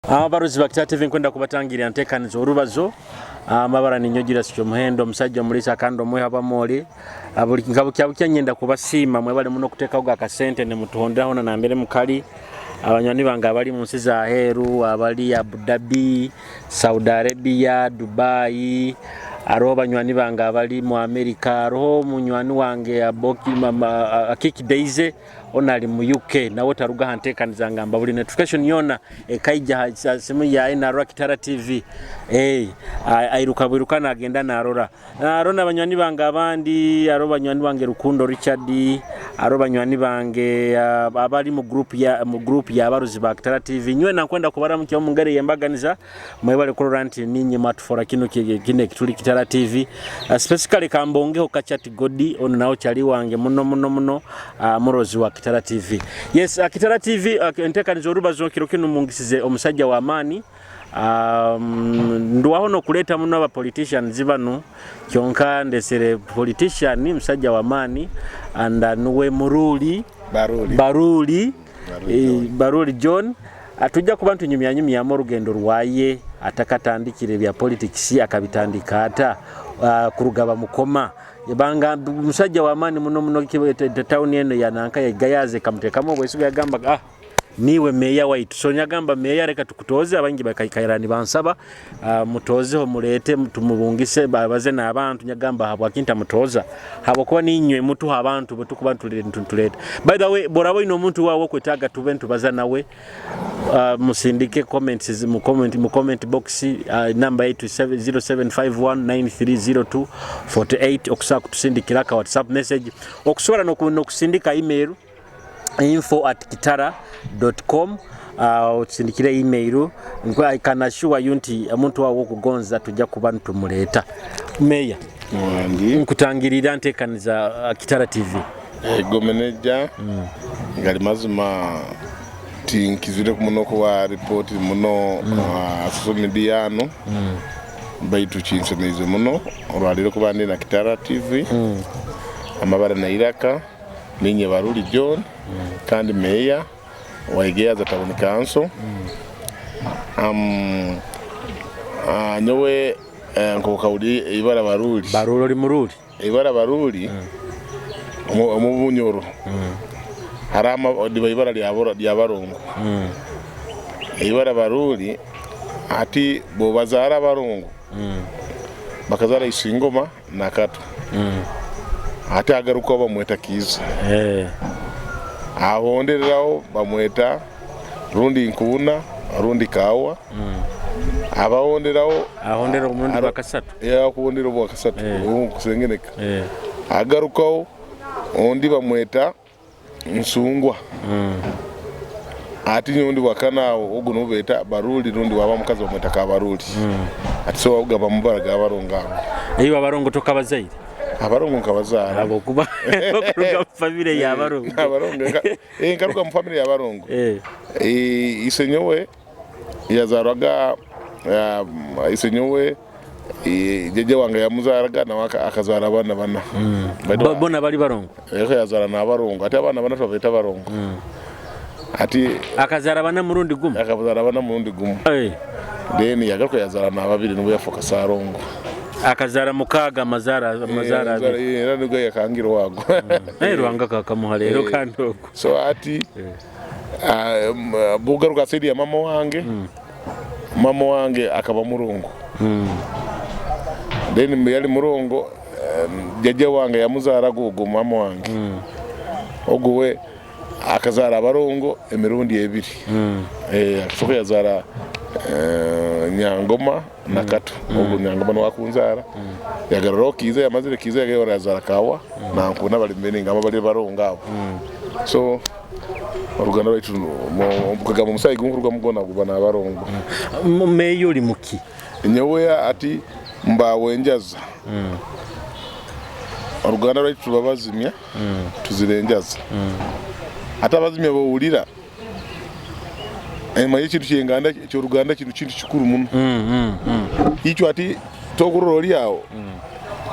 Abarozi ba Kitara TV, nkwenda kubatangirira ntekaniza orubazo. Amabara ninyowe Julius Kyomuhendo, omusajja omuliisa kandi omweha bamori. Buli nka bukya bukya nyenda kubasiima, mwebale muno okutekaho akasente nimutuhonderaho na nambere mukali. Abanywani bange abali mu nsi za heru, abali Abu Dhabi, Saudi Arabia, Dubai, haroho banywani bange abali mu America, haroho munywani wange Aboki mama Akiki Daisy, onu ali mu UK, nawe taruga ha ntekaniza, ngamba buli notification yona ekaija ha simu yaye narora Kitara TV, airuka bwiruka nagenda narora. Haroho na banywani bange abandi, haroho banywani bange Rukundo Richard, haroho banywani bange abali mu group ya mu group y'abarozi ba Kitara TV. Nywena nkwenda kubaramukya omu ngeri ey'embaganiza, mwebale kurora nti ninye mwatufora kinu kinu ekituli Kitara TV. Specifically kambongeho Kachati Godi, onu nawe kyali wange muno muno muno, murozi wa Kitara TV. Yes, Kitara TV, entekaniza orubazo kiro kinu mungisize omusajja w'amaani. Ndwaho n'okuleeta muno aba politicians banu, kyonka ndesere politician musajja w'amaani and nuwe Muruli Baruli. Baruli. Baruli John. Baruli John. Tujja kuba ntunyumyanyumyamu orugendo rwaye atakatandikire bya politics, akabitandika ata, kuruga bamukoma banga musajja w'amaani muno muno. Tawuni eno ya nanka ya Gayaza ekamuteekamu obwesigo, yagamba, "Ah, niwe meya waitu." So nyagamba, "Meya, reka tukutoze." Abangi bakaikara nibansaba, "Mutozeho, mulete tumubungise babaze n'abantu." Nyagamba, "Habwaki ntamutoza? Habwokuba ninywe mutuha abantu bwetukuba ntuleta." By the way, boraba oyina omuntu wawe okwetaaga tube ntubaza nawe, musindike comments mu comment box. Namba yaitu 0751930248, okusobola kutusindikira ka WhatsApp message, okusobola n'okusindika email info@kitara.com. Otusindikire email. I can assure you nti omuntu wawe okugonza tujja kuba nitumuleeta. Meya. Wangi. Nkutangirira ntekaniza Kitara TV. Ego meneja, ngali mazima tinkizire muno kuwa ripoti muno social media ano, baitu kinsemeize muno olwaliro kuba ndi na Kitara TV. Amabara nairaka ninye Baruli John, kandi meya wa Igayaza Town Council. Nyowe nkokawuli ibara Baruli. Baruli, oli Muruli. Ibara Baruli omu Bunyoro hari diba ibara lya barongo. Ibara Baruli ati bobazara abarongo bakazara Isingoma na Kato, ate agarukaho bamweta Kiiza. Ahondereraho bamweta rundi Nkuuna rundi Kawa, abahonderaho. Ahondera omurundi gwa kasatu. Akuhondera obwa kasatu kusengeneka. Agarukaho ondi bamweta Nsungwa, ati nyondi wakana awo ogu nubeta Baruli, rundi waba mukazi bamweta Kabaruli. Ati so gaba mubara gabarongo ago. Iwe abarongo tokabazaire? Abarongo nkabazaara. Habwokuba okuruga mu famire y'abarongo. Abarongo, nkaruga mu famire y'abarongo. Isenyowe yazarwaga, isenyowe, jjajja wange yamuzaraga nawe akazara abaana bana. Bona bali barongo? Eko yazara n'abarongo, ati abaana bana tubabeta barongo ati. Akazara bana murundi gumu? Akazara bana murundi gumu. Then yagaruka yazara n'ababiri, nibwo yafoka Sarongo. Akazara mukaaga, amazara abiri. Era nibwo yakangira wago. Naye Ruhanga kakamuha leero kandi ogwo. So ati bugaruka side ya mama wange, mama wange akaba murongo. Then yali murongo, jjajja wange yamuzaraga ogwo mama wange, ogwo we akazara abarongo emirundi ebiri. Akasooka yazara Nyangoma na Kato, ogwo Nyangoma niwe akunzara, yagaruraho Kiiza, yamazire Kiiza yagayora yazara Kawa na Nkuna, bali mbere bali barongo abo. So oruganda rwaitu kagamba omusaayi gunkuruga mugona guba n'abarongo. Meeya, oli muki? Nyowe ati mbawe enjaza. Oruganda rwaitu tuba bazimya, tuzira enjaza. Ate abazimya bowulira emanya ekintu kyenganda kyoruganda, kintu kintu kikuru muno. Ikyo ati tokurora oli awo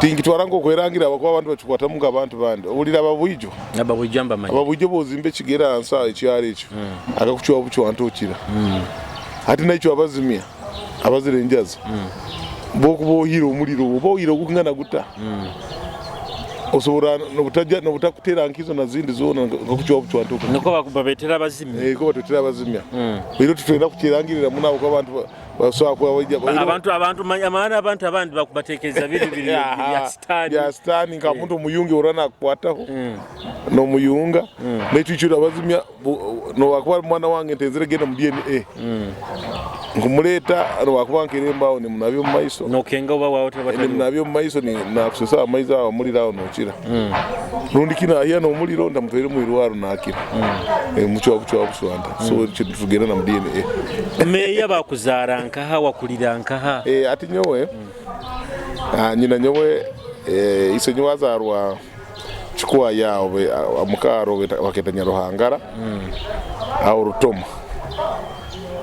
tinkitwara nkokwerangira, abakuba abantu bakikwatamu nk'abantu bandi owulira ababwijo. Ababwijo mbamanyi. Ababwijo bozimba ekigera nsa ekyaro ekyo akakucwa bucwa ntokira. Hati naicwe abazimya abazira enjazi, bwokuba ohire omuliro, oba ohire ogukungana guta, osobora nobutajja nobutakutera nkizo na zindi zoona nkakucwa bucwa ntoka. Nukwo babetera abazimya. Eh, ko batwetera abazimya. Baitu titwenda kukirangirira muno ahabwokuba abantu basobora kuba baija Abantu maana abantu abandi bakubatekereza biri biri bya sitaani. Bya sitaani, nka muntu omuyungi orora nakukwataho nomuyunga. Baitu itwe abazimya, nowakuba ari mwana wange ntenzire genda mu DNA nkumureta, nowakuba nkeremba aho nimunabya omu maiso. Nokenga oba wawe tabatali. Nimunabya omu maiso, nakusesa amaizi aho omuliro aho nokira. Rundi kinu ahiya n'omuliro ntamutwaire omu irwaro nakira. Mucwa bucwa buswanta. So tugenda na mu DNA. Meeya, bakuzaara nkaha, wakulira nkaha? Ati nyowe, nyina nyowe, ise nyowe azarwa Kikwaya aho mukaro baketa Nyaruhangara aho Rutoma.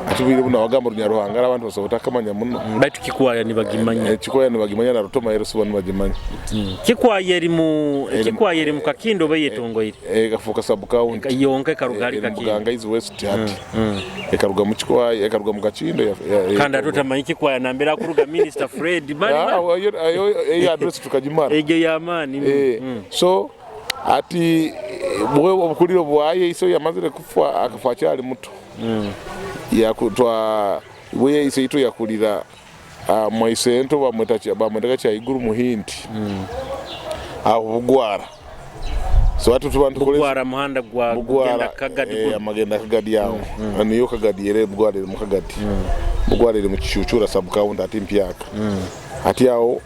Ati bwire buno abagamba Runyaruhangara abantu basobora takamanya muno. Baitu Kikwaya nibagimanya. Kikwaya nibagimanya, na Rutoma ero sibo nibagimanya. Kikwaya eri mu Kakindo oba yetongoire? Ekafuuka sub county. Yonka ekaruga hali Eri mu Kakindo. Bugangaizi West hati. Ekaruga mu Kikwaya, ekaruga mu Kakindo. Kandi ate otamanyi Kikwaya nambere akuruga Minister Fred. Bali Eyo address tukagimara. Egyo y'amaani. So ati bwe obukuliro bwaye, ise yamazire kufa, akafa akyali muto. Yakutwa bwe ise itu yakulira mwaisento bamwetaga Kyaiguru Muhinti aho Bugwara. So ati tuba ntukore Bugwara muhanda gwa Bugwara kugenda Kagadi. Amagenda Kagadi aho. Niyo Kagadi ere, Bugwara eri mu Kagadi. Bugwara eri mu Kishuchura sub county ati mpyaka. Ati aho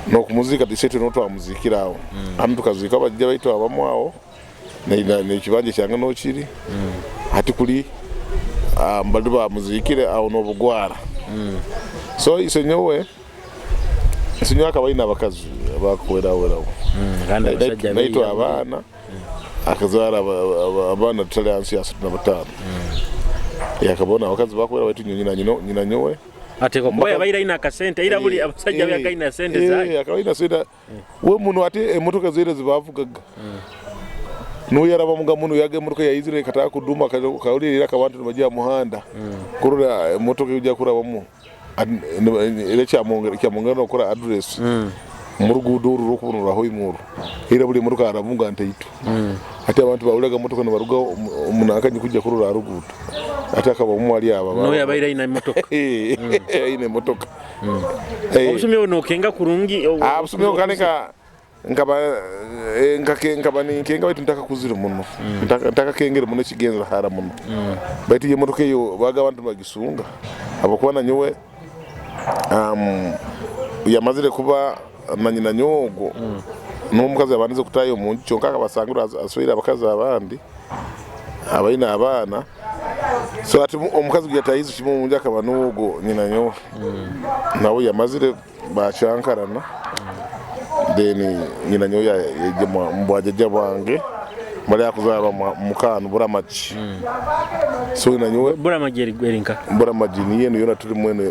nokumuzika tisetu no twamuzikira aho. Hamu tukazika abajja baitu abamu aho nekibanja kyange nokiri. Ati kuli mbali bamuzikire aho n'Obugwara. So ise nyowe akaba aine abakazi bakuweraweraho. Kandi abasajja Naitwe beeya. Abaana akazaara abaana tutali hansi ya 35. Yakabona abakazi bakuwera, baitu nyina nyowe Ateekwa kuba yabaire aine akasente, ira buli abasajja byakaina sente zaye. Akaba aine sente we muno. Ate emotoka zere zibavugaga nuyarabamuga muno, yaga emotoka yaizire kataka kuduma kaulira akabantu nibajya muhanda kurora emotoka ejya kurabamu era kyamwongera nokukora address mu ruguudo oru rwokuboneraho imuru, era buli emotoka arabunga ntaito. Ate abantu bawuliraga motoka nibaruga omunankanyi kujja kurora aha ruguudo, ate akaba omu ali aba Noyo yabaire aine emotoka. Aine emotoka. Obusumi obu nokenga kurungi? Busumi obwo kale nkaba nkaba ninkenga, baitu ntakakuzire muno. Ntakakengere muno ekigenza hara muno, baitu iyo emotoka eyo baga abantu nibagisunga habwokuba nanyowe yamazire kuba na nyina nyowe n'omukazi yabandize kutaaha omunju, kyonka akabasangura asweire abakazi abandi abaine abaana. So ati omukazi gwe yatahize kimu omunju akaba n'ogwo nyina nyowe nawe yamazire bacyankarana, then nyina nyowe yaija mu bwajajja bwange bali akuzarwa mukano Buramagi. So nyina nyowe Buramagi eri nka? Buramagi niyo eno yona tulimu eno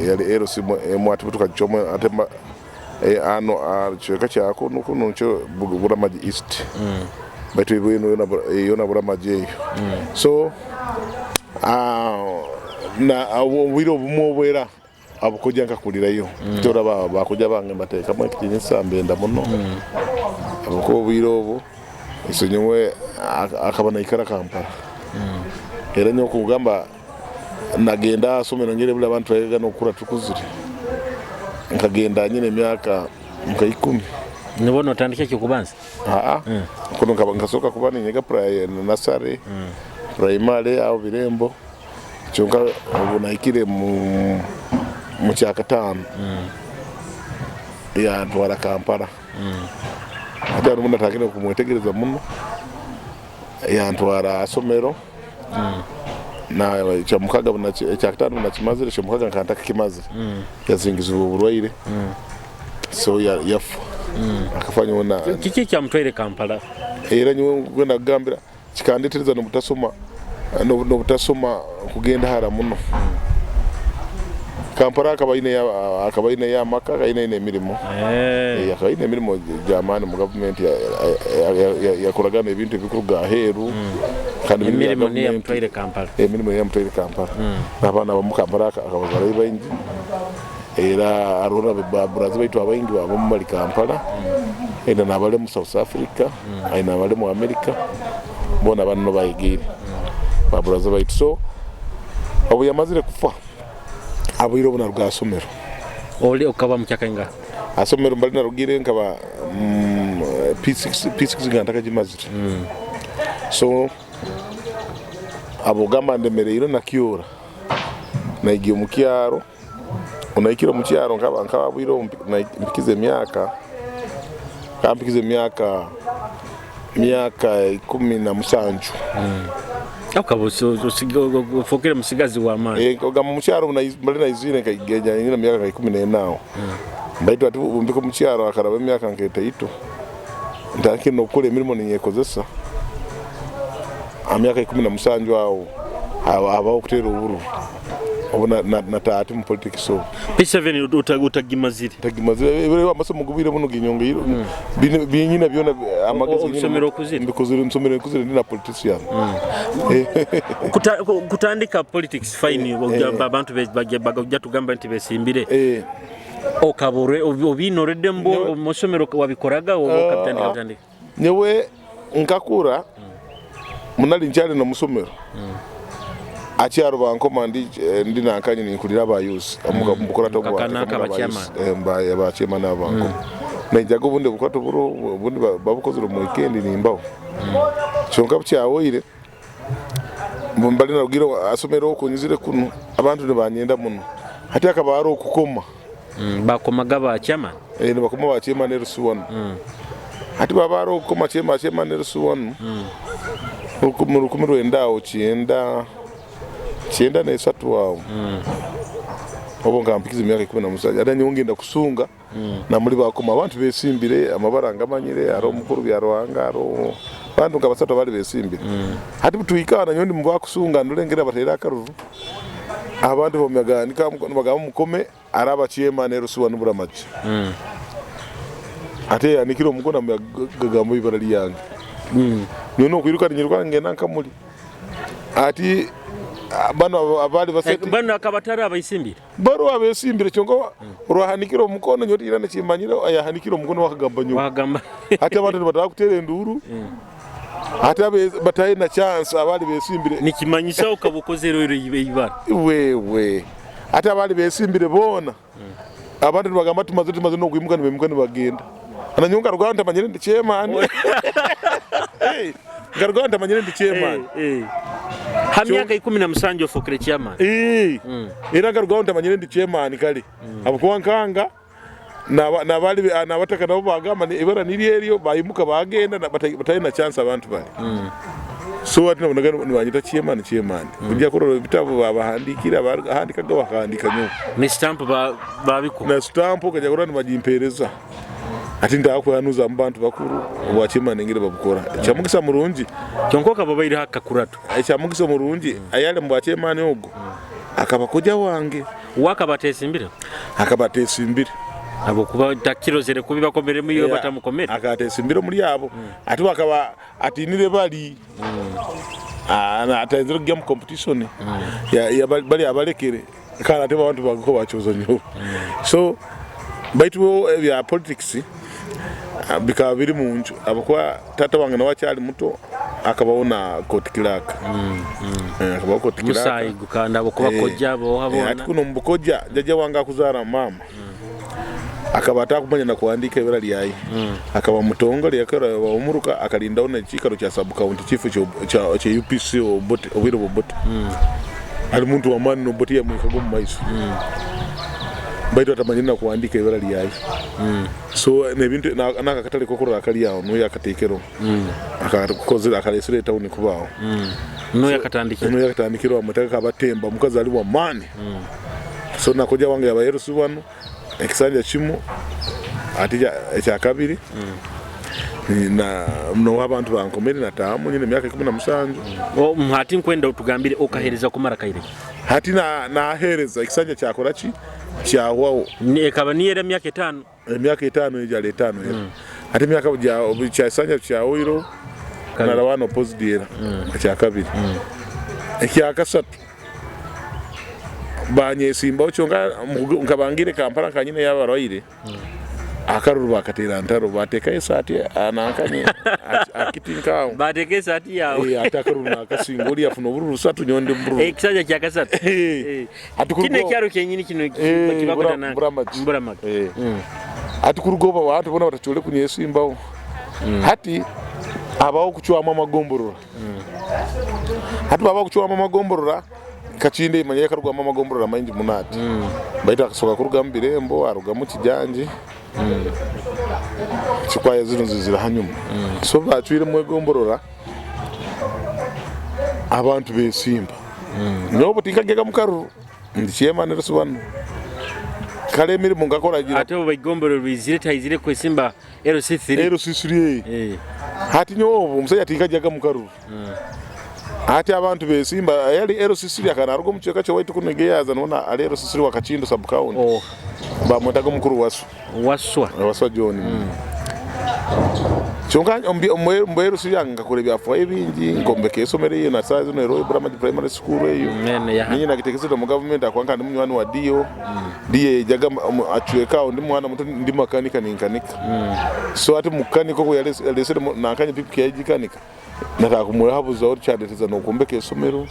yali LC emu, ati tukagicomu ate ano kicweka kyako nukuno nikyo Buramagi East, baitu eno yona yona Buramagi eyo. So na obwire obumwe obwera abukojja nkakulirayo toraba bakojja bange mbateekamu ekitiinisa, mbenda muno abukuba obwire obwo ise nyowe akaba naikara Kampala. Era nyowe okugamba nagenda asomero ngere buli abantu twayega nokukura tukuzire, nkagenda nyine emyaka nka 10. Nibwo notandika ekyokubanza? Aa, kuno nkaba nkasoka kuba ninyega nursery, primary aho Birembo, kyonka obu nahikire mu kyakataano yantwara Kampala. Ate aho natangire kumwetegereza muno, yantwara asomero na ekyomukaga ekyakataano bunakimazire, ekyomukaga nka ntakakimazire, yazingizibwa oburwaire, so yafa, akafa nyowe na Kiki ekyamutwaire Kampala? Era nyowe kwenda kugambira kikandetereza nobutasoma nobutasoma kugenda hara muno. Kampala akaba aineyo amaka, akaba aineyo n'emirimo. Akaba aine emirimo gy'amaani mu gavumenti, yakoraga n'ebintu ebikuruga aheeru. Kandi emirimu ya Emirimo niyo gavumenti. yamutwaire Kampala. Emirimo niyo yamutwaire Kampala. N'abaana abamu Kampala akabazarayo baingi. Era haroho na ba buraza baitu abaingi abamu bali Kampala, aine n'abali omu South Africa, aine abali omu America, boona banu niho bayegeire ba buraza baitu. So obu yamazire kufa, abwire obu naruga ha somero. Oli okaba mukyaka ingaha? Ha somero mbali narugire nkaba P6, P6 nga ntakagimazire. So habw'okugamba ndemereirwe nakyora, naija omu kyaro. Obu nahikire omu kyaro nkaba nkaba bwire obu mpikize emyaka, nkaba mpikize emyaka myaka 17. Okaba ofookere musigazi w'amaani. Ogamba omu kyaro obu mbali naizire nkaija nyine emyaka nka 14 aho. Baitu hati obu mpika omu kyaro hakaraba emyaka nk'etaito, ntandikire n'okukora emirimo ninyekozesa. Ha myaka 17 aho habaho okuteera obururu. Obu nataaha ati mu politics obu. P7 otagimazire. Ntagimazire ebiro amasomo g'obwire bunu ginyongeire binyine byona amagezi ginyine. Obisomere okuzire? Mbikozire nsomere nkuzire ndi na politician. Kutandika politics fine abantu bagya tugamba nti besimbire. Okaba obiine already omu isomero wabikoraga oba okabitandika butandika? Nyowe nkakura nali nkyali n'omusomero akyaro bankoma ndi ndi nankanye ninkurira aba youth omu bukurato Ka- bwa nanka aba aba youth, aba chairman abo bankoma naijaga obundi obukurato buroho obundi babukozire omu weekend nimbaho kyonka bukyahoire mbali narugire asomero oku nyizire kunu abantu nibanyenda muno hati hakaba haroho okukoma. Bakomaga ba chairman? Nibakoma ba chairman LC wanu. Hati baba haroho okukoma chairman chairman LC wanu mu 1900 aho kyenda 93 aho obu nkaba mpikize emyaka 17 hati nyowe ngenda kusunga namuli bakoma abantu besimbire amabara ngamanyire haroho omukuru Byaruhanga haroho abantu nka basatu abali besimbire. Hati butuhika aho nanyowe ndi mubakusunga ndora engeri bataire akaruru abantu bomyaga nibagamba mukome Araba chairman erusiwa nuburamagi ate yanikire omukono gagamba ibara lyange nyowe nokwiruka ninyiruka ngenda nkamuli ati banu abali baseti Banu akaba atari abaisimbire baruwa abesimbire kyonka orwahanikire omukono nyowe tinyina nekimanyire ayahanikire omukono wakagamba nyowe wakagamba hati abantu nibataka kutera enduru hati batayina chance abali besimbire nikimanyisa okaba okozere ibara wewe Ati abaali besimbire boona, abantu nibagamba tumaze tumaze n'okwimuka nibaimuka nibagenda. Na nyowe nkarugaho ntamanyire ndi chairman. Hey, nkarugaho ntamanyire ndi chairman. Eh, eh. Ha myaka 17 ofokere chairman. Eh, era nkarugaho ntamanyire ndi chairman kale. Habwokuba nkanga N'abali n'abataka nabo bagamba ibara niryo eryo baimuka bagenda bataine na chance abantu bali. So hati nabonaga nibanyeta chairman chairman. Ojya kurora ebitabu babahandikire abahandikaga bakahandika nyowe. Ni stamp babikuha. Na stamp okajya kurora nibagimpereza. Hati ntakwehanuza omu bantu bakuru obwa chairman engeri babukora. Ekyamugisa murungi. Kyonka okaba obaireho akakurato. Ekyamugisa murungi ayali omu bwa chairman ogu akaba kojja wange. Uwe akaba ateesimbire? Akaba ateesimbire. Habwokuba takirozere kubi bakomeremu iwe batamukomere. Akaba ateesimbire omuri abo. Ati we akaba atiinire bari. Atayenzire kugya omu competition ya bari abalekere kandi ate abantu bagaruka bakyoza nyowe. So baitu bo ebya politics bikaba biri munju habwokuba taata wange nawe akyali muto akabaho na court clerk. Akabaho court clerk. Omusaayi gukanda habwokuba kojja boha Hati boona. kunu omu bukojja jajja wange akuzaara maama akaba atakumanya na kuhandiika ibara lyaye. Akaba mutongole yakora omuruka akalindaho n'ekiikaro kya sub county chief kya UPC Obote obwire bw'Obote. Ali muntu w'amaani n'Obote yamwikaga omu maiso. Baitu atamanyire na kuhandiika ibara lyaye. So n'ebintu n'aka akatale k'okurora akali aho nuwe yakateekereho. Akakozire akalesire etawuni kubaho. Nuwe yakatandikire. Nuwe yakatandikire bamwetaga Kabatemba omukazi ali w'amaani. So na kojja wange yaba LC wanu ekisanja kimu ati ekyakabiri na noha abantu bankomere natahamu nyine emyaka 17. Hati nkwenda otugambire okahereza kumara kaire ki? Hati nahereza ekisanja kyakora ki kyahwaho. Ekaba niyo era emyaka 5. Emyaka 5 egi ali 5 era. Hati emyaka ekisanja kyahwaireho. Naraba opposite era ekyakabiri. Ekyakasatu banyesimbaho kyonka nkabangire Kampala nka nyine yabarwaire akaruru bakatera ntaro batekayo esaati nankanye akiti nkaho. Bateka esaati yawe. Ate akaruru nakasinga ori yafuna obururu busatu nyowe ndi mubururu. Ekisanja kyakasatu. Kino ekyaro kyenyini kino kibakweta Buramagi. Buramagi. Hati kuruga obu abantu boona batacwire kunyesimbaho. Hati habaho okucwamu amagomborora. Hati baaba kucwamu amagomborora Kakindi manya yakarugwamu amagomborora maingi muno ati. Baitu akasoka kurugamu Birembo, arugamu Kijangi. Kikwaya zinu zizire hanyuma. So bacwiremu egomborora abantu besimba. Nyowe obu tinkagyaga mu karuru. Ndi chairman Rusubano. Kare emirimo nkakora gira. Ate obu eigomborora rwizire tihaizire kwesimba LC3. LC3 Hati nyowe obu omusaija tinkagyaga mu karuru. Hati abantu besimba ayali LC3 akaba naruga omu kicweka ky'owaitu kunu Geyaza nuwe ali LC3 wa Kakindu sub county. Bamwetaga omukuru Waswa. Waswa. Waswa John. Kyonka omu LC yange nkakora ebyafaayo bingi, nkombeka esomero eyo na saaha zinu eroho Buramagi Primary School eyo. Ninye nagitekeseze omu gavumenti ahakuba nkaba ndi munywani wa DO. DO yaijaga acweka aho ndi mwana muto ndi makanika ninkanika. So hati mukukanika oku yalesere nankanye pikipiki yagikanika. Nataka kumwehabuzaho kyandeteza n'okwombeka esomero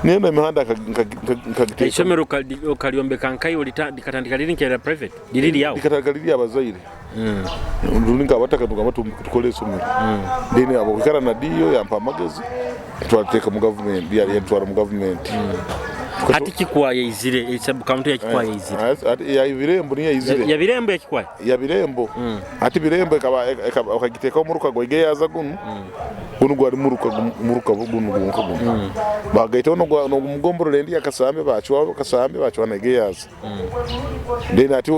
nenda emihanda nkagiteeka. Eisomero okalyombeka nkai likatandika riri nkerya private riri ryawe? Likatandika riri ry'abazaire rundi nk'abataka nitugamba tukole esomero then habw'okwikara na DO yampa amagezi twaliteeka mu gavumenti yalitwara mu gavumenti. Hati Kikwaya eizire, sub county ya Kikwaya eizire? Ya Birembo niyo eizire. Ya Birembo ya Kikwaya? Ya Birembo. Hati Birembo bakagiteekaho omuruka gwa Geyaza gunu. Gunu gwali muruka muruka gunu gwonka gunu. Bagaitaho n'ogu mugomborora endi ya Kasambe bacwaho Kasambe bacwaho na Geyaza. Then hati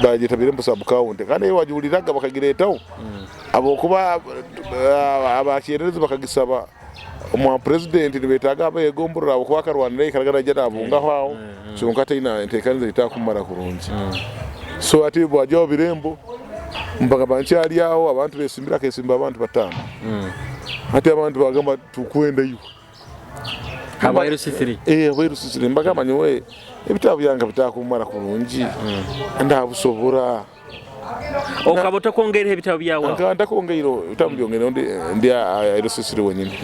bagyeta Birembo sub county kandi eyo wagihuriraga bakagiretaho habwokuba abakyererezi bakagisaba omwa president nibetaaga abegomborora habwokuba akarwanira yaikaraga naija nabungaho aho kyonka taine entekaniza etakumara kurungi. So hati bwagyaho Birembo Mbagamba nkyali aho abantu besimbire akesimba abantu batano. Hati abantu bagamba tukwenda iwe. Habwa LC3. Eh, habwa LC3 mbagamba nyowe ebitabu byange bitakumara kurungi. Ndabusobora. Okaba otakwongeireho ebitabu byawe? Nkaba ntakwongeireho ebitabu mbyongeireho ndi ndi LC3 wenyini.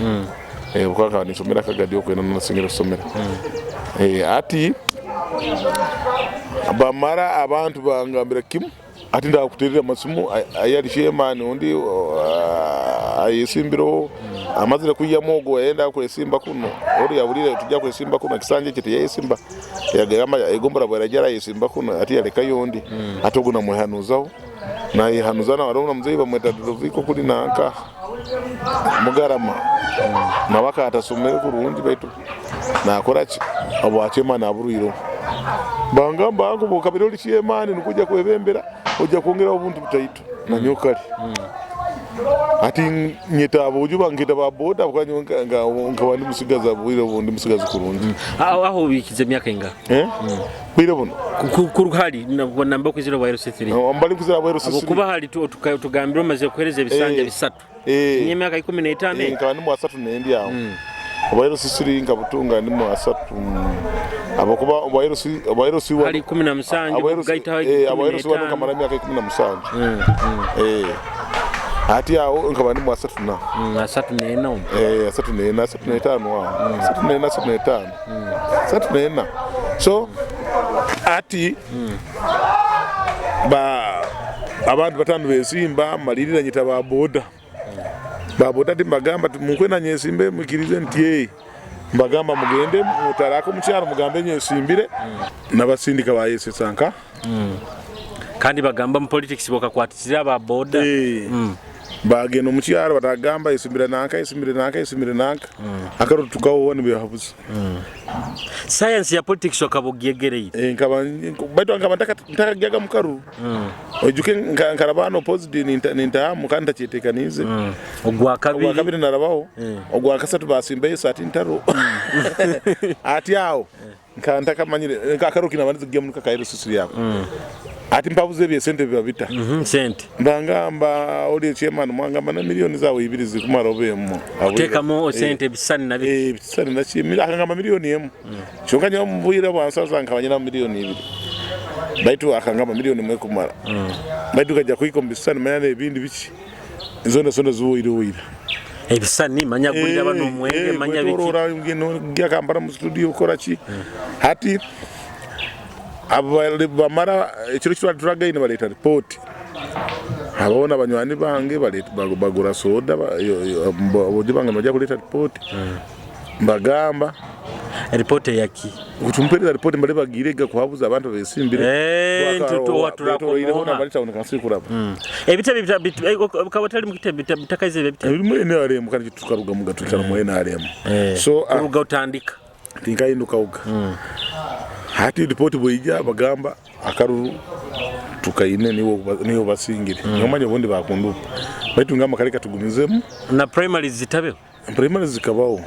Eh, kuba nkaba ninsomera Kagadi okwo nasingire kusomera. Eh, hati bamara abantu bangambira kimu. Hati ndakuterera amasimu ayali chairman ondi ayesimbireho amazire kwihamu ogwo yayenda kwesimba kunu ori yahurire tujya kwesimba kunu ekisanja eki tiyayesimba yagamba egombora bweraija arayesimba kunu hati yarekayo ondi hati ogu namwehanuzaho nayehanuza na hariho na muzeyi bamweta Doviko kuri nanka Mugarama nawe akaba atasomere kurungi baitu Nakora ki? Obwa chairman aburwireho. Bangamba ngu bwokabire ori chairman nikwo oija kwebembera, oija kwongeraho obuntu butaito. Nanyowe kare. Hati nyeta aboojo bange nketa ba boda ahabw'okuba nyowe nkaba ndi musigazi obwire obu ndi musigazi kurungi. Aho obikize emyaka engaha? Bwire buno? Kuruga hali namba okwizira obwa LC3. Mbali kwizira obwa LC3. Habwokuba hali otugambire omazire kuhereza ebisanja bisatu. Niyo emyaka 15 egi. Nkaba ndi mu asatu nendi aho. Obwa LC3 nkabutunga ndi mu asatu habwokuba obwa LC obwa LC1 Hali 17 bwokugaitaho obwa ikumi LC1 n'etaano. nkamara emyaka 17. Hati aho nkaba ndi mu asatu na. 34 omu. 34, 35 aho. 34, 35. 34. So hati ba abantu batano besimba malirira nyita ba boda. Ba boda timbagamba munkwenda nyesimbe mwikirize nti ee. Mbagamba mugende mutarako mukyaro mugambe nyesimbire. Nabasindika bayesesa nka. Kandi bagamba mu politics bokakwatizire aba boda. Bagenda omu kyaro batagamba yesimbire nanka yesimbire nanka yesimbire nanka. Akaruru tukahowa nibehabuza. Science ya politics okaba ogyegereire? Nkaba baitu nkaba ntakagyaga mu karuru. Oijuke nkaraba hanu opposite nintahamu kandi ntakyetekaniize. Ogwa kabiri. Ogwa kabiri narabaho. Ogwa kasatu basimbayo esaati ntaro. Hati aho nkaba ntakamanyire akaruru kinabandize kugyamu niko aka LCC ako. Ati mpabuze ebyesente biba bita? Sente. Mbangamba oli chairman, mwangamba na miliyoni zawe ibiri zikumara obemu. Kuteekamu sente ebisisani na biki? Ebisisani naki, akangamba 1 million. Kyonka nyowe omu bwire bwansaza nkaba nyina 2 million. Baitu akangamba 1 million kumara. Baitu kajja kuhika omu bisisani manya n'ebindi biki. Zona zona ziwoire woire. Ebisisani manya gulira bano omwenge manya biki. Kwetorora ngenda Kampala mu studio kukora ki. Hati abo bamara ekiro kitwali turagaine baleeta report. Abona banywani bange baleta bagura soda, abojo bange nibajja kuleeta report. Mbagamba Report eyaki? Kutumpereza report mbale bagire kuhabuza abantu besimbire. Waturakomoha. Bali town council kuraba. Ebitebe bikaba tali mu kitebe bitakaize ebitebe. Ebirimu NRM kandi tukaruga mu gatukira mu NRM. So Kuruga utandika. Tinkahinduka uga. Hati report bwija bagamba akaruru tukaine niwo niwo basingire. Nomanya obundi bakundupa. Baitu ngamba kale katugumizemu. Na primaries zitabeho. Primaries zikabaho.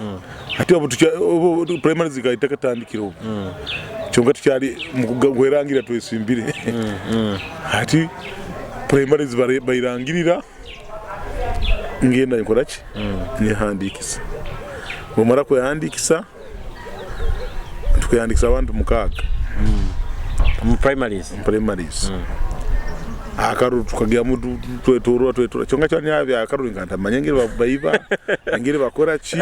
Hati obu obu primaries zikaita katandikira obu. Kyonka tukyali mukugwerangira twesimbire. Hati primaries bairangirira ngenda nkora ki? Nyehandikisa. Bwomara kwehandikisa, tukehandikisa abantu 6. Mu primaries. Primaries. Akaruru tukagyamu twetorora twetorora. Kyonka kyanyabya akaruru nga ntamanya engeri baiba, engeri bakora ki.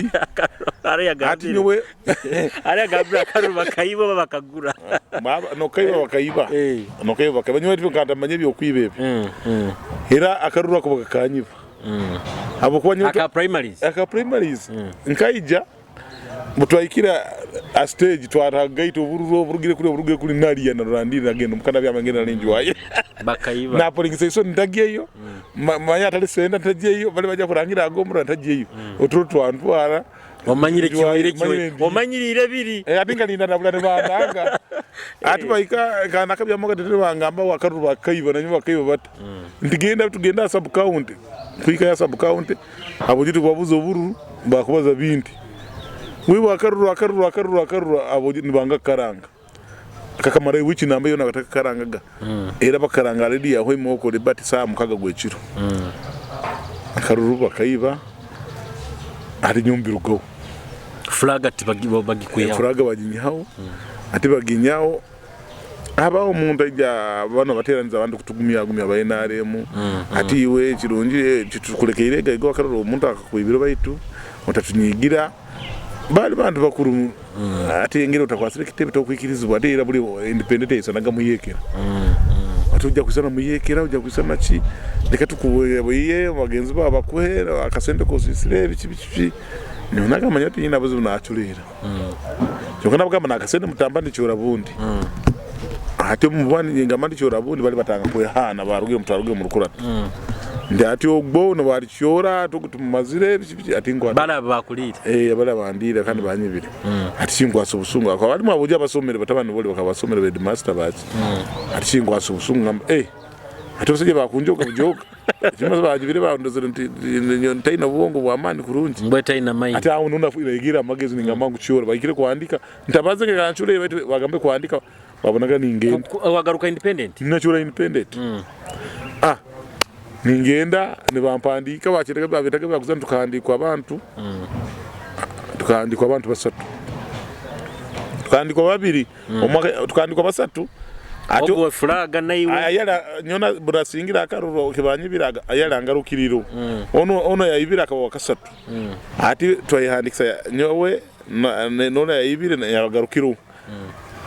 Ari Ati yagambire. nyowe Ari yagambire akaruru bakaiba oba bakagura. Nokaiba bakaiba. Nokaiba bakaiba. Nyowe nka ntamanya ebyokwiba ebyo. Era akaruru ako bakakanyiba. Habwokuba nyowe Aka primaries. Aka primaries. Nkaija mutwaikira a stage twaragaita obururu oburugire kuri oburugire kuri naliya na rurandira nagenda mukana byama ngenda nalinjwaye. Bakaiba. Na polling station ntagiyeyo. Manya atali senda ntagiyeyo, bali bajja kurangira agombora ntagiyeyo. Oturo twantwara. Omanyire Njwaye, kiwaire kiwe. manyire ndi. Omanyirire biri. Ati nga ninda nabula ne bandanga. Ati baika kana kabya moga tetere bangamba wakaruru bakaiba nanyo bakaiba bata. Ntigenda tugenda sub county. Kuika ya sub county abo jitu babuza obururu bakubaza binti. Wiwa akaruru akaruru akaruru akaruru abo nibanga karanga. Kakamara wiki namba yona bataka karangaga. Era bakaranga already ya hwemo okore bati saa 6 gwekiro. Akaruru bakaiba ari nyumbirugo. Flaga bagikuyaho. Flaga baginyaho. Ati baginyaho. Abaho omuntu aija bano bateraniza abantu kutugumya gumya ba NRM. Ati iwe kirungi kitukulekeire gaigo akaruru omuntu akakwibira baitu otatunyigira. Bali bantu bakuru. Ati engeri otakwasire kitebe tokwikirizibwa ati era buli independent isanaga muyekera. Ati ujja kwisana muyekera ujja kwisana ki leka tukubuye bagenzi babo bakuhera akasente kosisire biki biki. Nyonaga manya ati nyina buzibu naculera. Kyonka nabugamba nakasente mutamba ndicyora bundi. Ati mubani ngamba ndicyora bundi bali batanga kwehana barugiye mutwarugiye mu rukurata. Ndi ati ogbo no balicyora tugutumazire biki biki ati ngwa Bala bakulira. Bala bandira kandi banyibire. Ati chingwasa obusungu akaba balimu abuja abasomere batabani boli bakabasomere be master baki. Ati chingwasa obusungu ngamba ati basije bakunjoka bujoka. Kimaze bajibire bandozere nti ntaina obwongo bw'amaani kurungi. Mbwe taina mind. Ati awo nuna igira amagezi ningamba ngucyora bayikire kuandika ntabaze ngancure baitu bagambe kuandika babonaga ningenda. Wagaruka independent. Ninacura independent. Ningenda nibampandika bakirega babitaga bakuza tukahandikwa abantu. Tukahandikwa abantu basatu. Tukahandikwa babiri. Omwaka tukahandikwa basatu. Ati Ogwo flaga naiwe. Ayala nyona burasingira akaruro kibanyibiraga ayala ngarukiriro. Ono yayibira akaba wakasatu. Ati twayihandikisa nyowe nona yayibire na yagarukiro.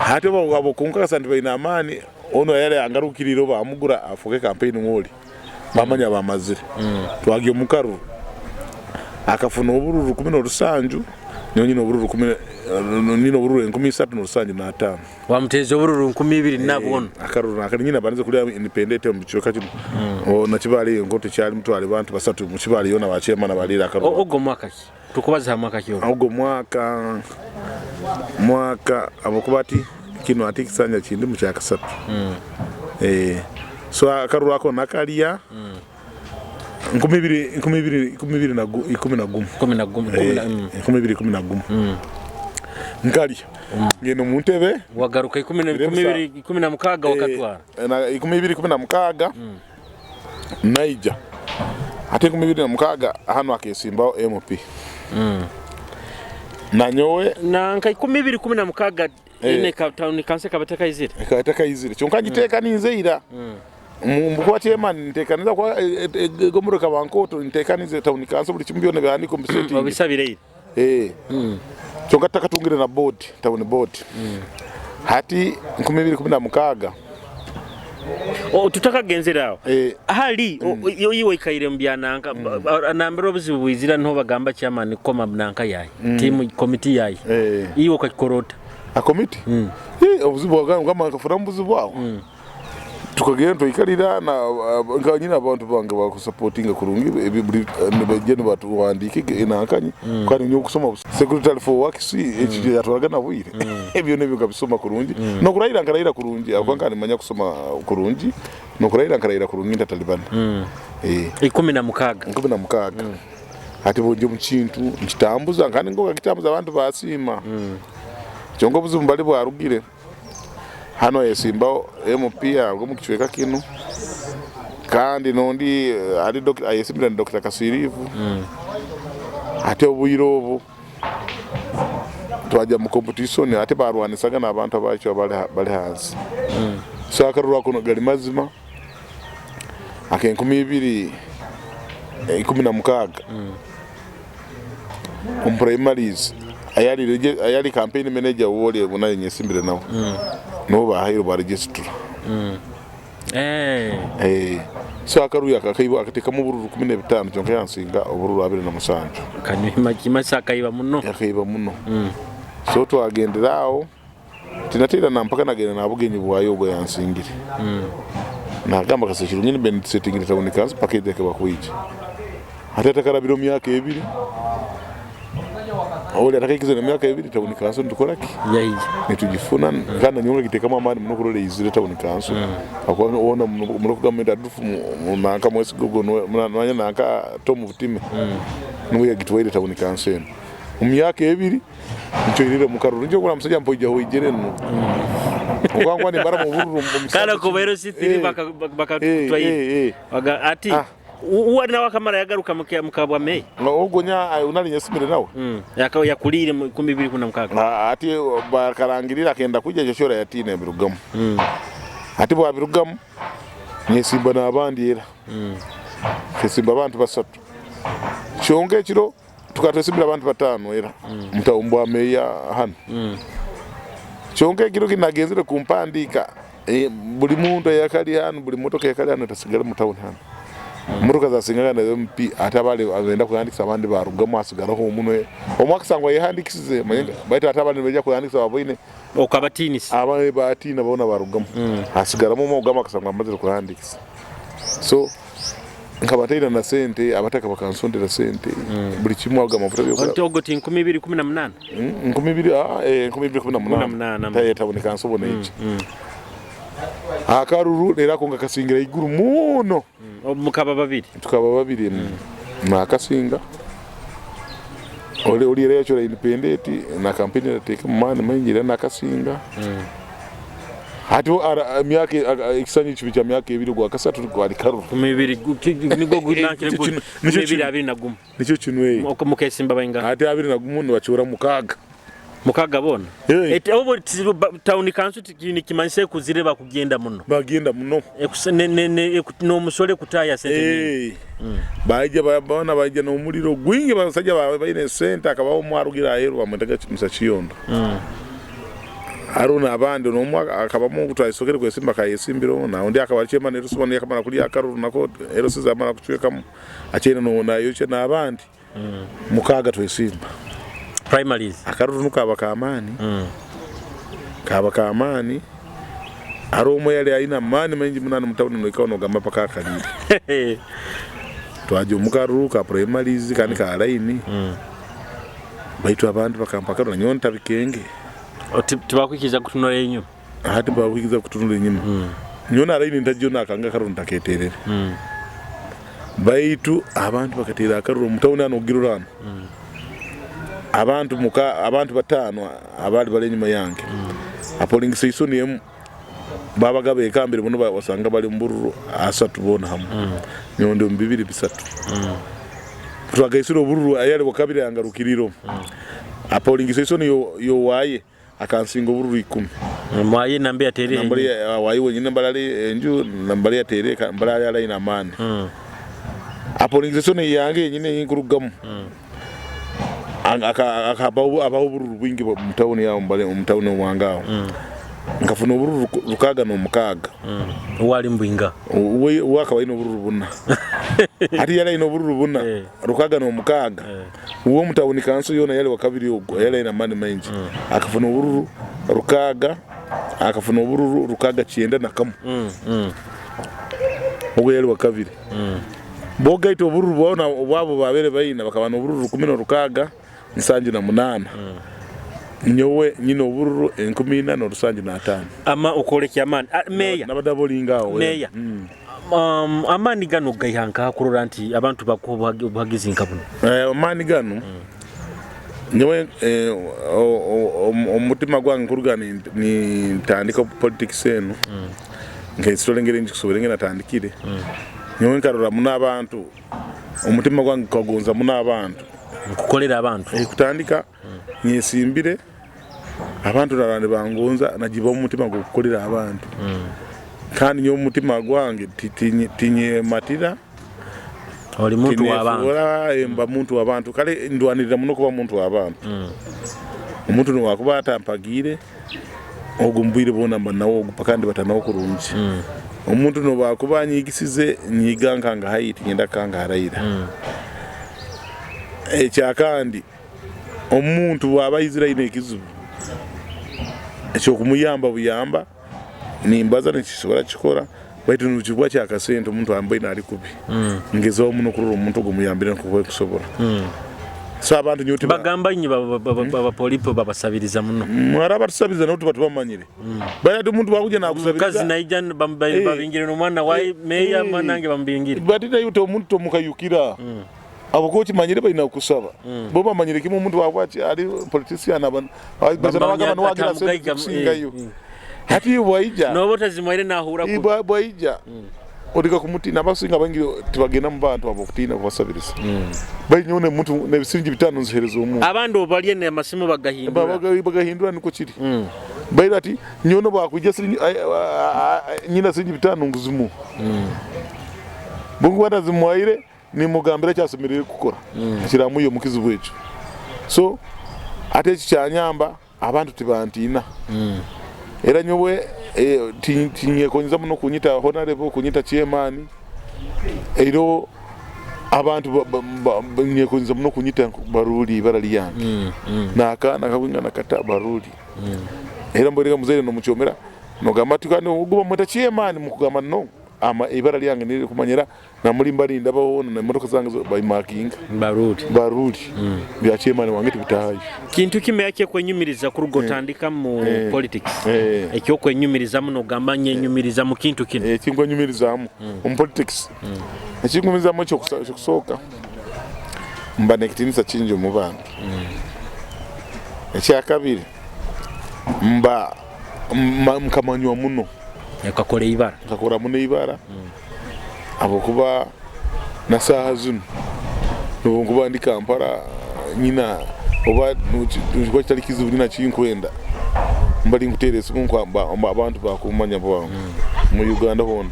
Ati abo kunka santi baina amani ono yale angarukiriro bamugura afuke campaign ngoli. Bamanya bamazire. Twagiye mukaruru. Akafuna obururu 17 nyonyi obururu kumi nino obururu 375. Wamuteza obururu 2000 nabwono. Akaruru akali nyina banze kulya independent mu kiyoka kino. O nakibali ngote kyali mutwale bantu basatu mu kibali yona bachema na balira akaruru. Ogwo mwaka ki? Tukubaza mwaka ki? Ogwo mwaka abokubati kino ati kisanja kindi mu kyakasatu. So akaruru ako nakalia. Nkumi ibiri, nkumi ibiri, ikumi ibiri na gu, ikumi na gumu. Kumi na gumu, kumi na. Nkumi ibiri, ikumi na gumu. Nkalya ngenda omu ntebe. Wagaruka 2016 wakatwara. 2016 naija ate 2016 hanu akesimbaho MP nanyowe. Nanka 2016 ine ka town council ekaba etakaizire. Ekaba etakaizire, kyonka ngiteekaniize ira. Kuba chairman nteekaniza kuba egomborora ekaba nkooto, nteekanize town council buri kimwe byona ebihandiiko mbisetinge. Obisabire ira. Kyonka tutakatungire na board, town board. Hati 2016. Tutakagenzere aho, hali iwe oikaire omu bya nanka, nambere obuzibu bwizira niho bagamba chairman kukoma nanka yaye, team committee yaye. Iwe okakikora ota? A committee? Obuzibu bwagamba nkafunamu buzibu aho. Tukagenda twaikarira na nka nyine abantu bange bakusapotinga kurungi ebi buri nibaija nibatuhandiika enankanyi kandi nyowe kusoma secretary for works eki yatwaraga na bwire byona ebyo nkabisoma kurungi nokurahira nkarahira kurungi ahabw'okuba nkaba nimanya kusoma kurungi nokurahira nkarahira kurungi ntataribana. 16. 16. Hati bwongya omu kintu nkitambuza kandi ngu nkakitambuza abantu basiima kyonka obuzibu mbari bwarugire. Hanu ayesimbaho MP aruga omu kicweka kinu kandi n'ondi ari ayesimbire ni Dokita Kasiriivu. Hati obwire obu twagya mu competition hati barwanisaga n'abantu abakyo abari hansi. So akaruru ako gari mazima ak'enkumi ibiri 16. Omu primaries ayari campaign manager w'ori ou naanye nyesimbire nawe nibo bahaire obwa registrar. So akaruyo akateekamu obururu 15 kyonka yansinga obururu 27. Akaiba muno. Akaiba muno. So twagendera aho. Tinateera na mpaka nagenda na bugenyi bwayo ogu yansingire. Nagamba kase kirungi nimbe nitusetingire tawuni kanso paka eteke bakwija. Hati atakarabire omu myaka ebiri, ori atakaikize na myaka ebiri tawuni kanso nitukora ki? Yaija. Nitugifuna kandi nanyowe nkagiteekamu amaani muno kurora eizire tawuni kanso. Ahakuba hoona muno gavumenti Adolf nanka Mwesiga ogwo manya nanka Tom Butime nuwe yagitwaire tawuni kanso enu. Omu myaka ebiri Ncweirire omu karuru nikyo okubona omusajja mpoijahoijere nu. Obu nkuba nimbara omu bururu omu Kandi kisanja okuba kinu. LC3 bakakutwaire. Ati uwe nawe akamara yagaruka muka bwa meya. Ogwo nya ou nari nyesimire nawe. Yakuriire mu 2016. Ati bakarangirira akenda kwija ekyo kyona yatiina yabirugamu. Hati bwabirugamu nyesimba n'abandi era. Nkesimba abantu basatu. Kyonka ekiro Tukaba twesimbire abantu bataano era omu bwa meeya hanu. Kyonka ekiro ki nagenzire kumpandiika, buri muntu eyakari hanu, buri motoka eyakari hanu etasigare omu tawuni hanu. Motoka zasingaga na MP ate abari abenda kwehandikisa abandi barugamu hasigaraho omunwe. Omwe akasangwa ayehandikisize baitu ate abandi nibaija kwehandikisa baboine. Okabatiinisa. Abandi batiina boona barugamu. Hasigaramu omwe ogamba akasangwa amazire kwehandikisa. So Nkaba ntaine na sente, abataka bakansondera sente, buri kimwe ago amafuta by'okura. Oti ogwo ti 2018? 2018 tayetaboneka nsobona egi. Akaruru reero ako nkakasingira ahaiguru muno. Mukaba babiri? Tukaba babiri nakasinga. Ori ori yachora independent na kampeni erateeka amaani maingi era nakasinga. Hati emyaka ekisanja ekibi kya myaka ebiri ogwakasatu gwali karuru. Nigwo 2021. Nikyo kinu eh. Mukesimba baingaha? Hati 21 nibacura 6. 6 boona? Obu tawuni kanso nikimanyisa ekuzire bakugenda muno. Bagenda muno. N'omusolo ekutaya sente nyingi. Baija boona baija n'omuriro gwingi abasaija baine sente hakabaho omwe arugire aheeru bamwetaga Musa Kiyondo. Haroho n'abandi n'omu akabamu ogu twasokere kwesimba akayesimbiraho n'ondi akaba ali chairman LC one yakamara kulya akaruru nako LC zamara kucwekamu akyaine nayokya n'abandi 6 twesimba. Primaries. Akaruru nu kaaba k'amaani, kaaba k'amaani haroho omwe yali aine amaani maingi muno hanu mu tawuni noikara nogamba paka akaliire. Twagya omu karuru ka primaries kandi ka line baitu abandi bakampa akaruru nanyowe ntabikenge. Tibakwikiriza kutunura enyima? Hati tibakwikiriza kutunura enyima. Nyowe na line ntagyo nakanga akaruru ntaketerere. Baitu abantu bakateera akaruru omu tawuni hanu ogirora hanu. Abantu muka abantu batano abali bali enyuma yange ha polling station emu babaga bekambire muno, wasanga bali mu bururu asatu boona hamu, nyowe ndi omu bibiri bisatu. Twagaisire obururu, ayali wakabiri yangarukirire ha polling station yowaye akansinga obururu 10. Mwaye nambe yatere. Nambari waye wenyine mbalali enju nambari yatere mbalali alaina amani. Ha polling station yange yenyine nkurugamu akabaho obururu bwingi mu tawuni yawo, mu tawuni wange aho nkafuna obururu 66. Wali mbwinga. We akaba aine obururu buna, hati yali aine obururu buna 66. Uwe omutawuni kanso yoona yali wakabiri, ogwo yali aine amani maingi, akafuna obururu 6, akafuna obururu 691. Ogwo yali wakabiri. Bogaita obururu bwona obwabo babere baina, bakaba n'obururu 1678. Nyowe nyine obururu 4775. Ama okolekya amani. Ah, meya. Nabadabolinga awo. Meya. Amani gano gaihanka kurora nti abantu bakuha obuhagizi nka buno. Amani gano nyowe omutima gwange nkuruga nintandika politics eno, nkaisitole engeri njikusobora engeri natandikire. Nyowe nkarora muno abantu, omutima gwange gukagonza muno abantu. Nkukolera abantu. Kutandika nyesimbire abantu narora nibangonza, nagibaho omutima gw'okukolera abantu. Kandi nyowe omutima gwange tinyematira. Oli muntu w'abantu. Tinefuura, mba muntu w'abantu. Kale ndwanirira muno kuba muntu w'abantu. Omuntu niwakuba atampagiire ogwo mubwire bwona mba nawe ogu paka ndibata nawe kurungi. Omuntu nobakuba anyigisize nyiga nkanga haihi, tinyenda kanga haraira. Ekyakandi, omuntu bwaba aizire aine ekizibu ekyokumuyamba buyamba, nimbaza nikisobora kikora, baitu nikibwa kyakasente omuntu ambaine ali kubi, ngezaho muno kurora omuntu ogwo muyambire nkoku nkusobora. So abantu nyowe bagamba inye abapolipo babasabiriza muno. Mwara abatusabiriza nabo tuba tubamanyire. Bali omuntu bakuja nakusabiriza. Mukazi naija babingire n'omwana waye meya, mwanange bamubingire. Bati nayo omuntu tomukayukira. Abo ko kimanyire balina kusaba. Bo bamanyire kimwe omuntu wabwa ali politician abantu Bamanya wagira atamugaiga, sente kusingayo. Hati bwaija noba otazimwaire nahura ku bwaija orika kumutina, abasinga bangi tibagenda mu bantu abo kutina kubasabiriza. Bali nyone muntu nebisingi bitano nzihereza omuntu. Abandi obalye n'amasimu bagahindura. Bagahindura niko kiri. Baira ati nyono bakuja nyina siringi bitano nguzimu. Bungu batazimwaire nimugambira kyasemerere kukora. Kiramuyo mukizibu ekyo. So ate eki kyanyamba abantu tibantiina. Era nyowe tinyekonyeza muno kunyita honorable, kunyita chairman. Era abantu nyekonyeza muno kunyita Baruli ibara lyange. N'akaana kabwinga nakata Baruli. Era mbwereka muzaire nomukyomera nogamba ati kandi oguba mweta chairman mukugamba no ama ibara lyange niri kumanyira namuli mbalinda bawo na emotoka zange bayimakinga. Baruli. Baruli. Bya chairman wange tibitahayo. Kintu kimwe yake kwenyumiriza kuruga otandika mu politics. Ekyo kwenyumiriza muno ogamba nyenyumiriza mu kintu kino. Ekinkwenyumirizamu omu politics. Ekinkunyumirizamu ekyokusooka mba nekitinisa kingi omu bantu. Ekyakabiri mba nkamanywa muno. Ukakora ibara. Nkakora muno ibara. Abokuba na saaha zino nkuba ndi Kampala nyina oba nukikuba kitali kizibu nyina kinkwenda mbali nkuteera esimu nkwamba abantu bakumanya bwangu mu Uganda hoona.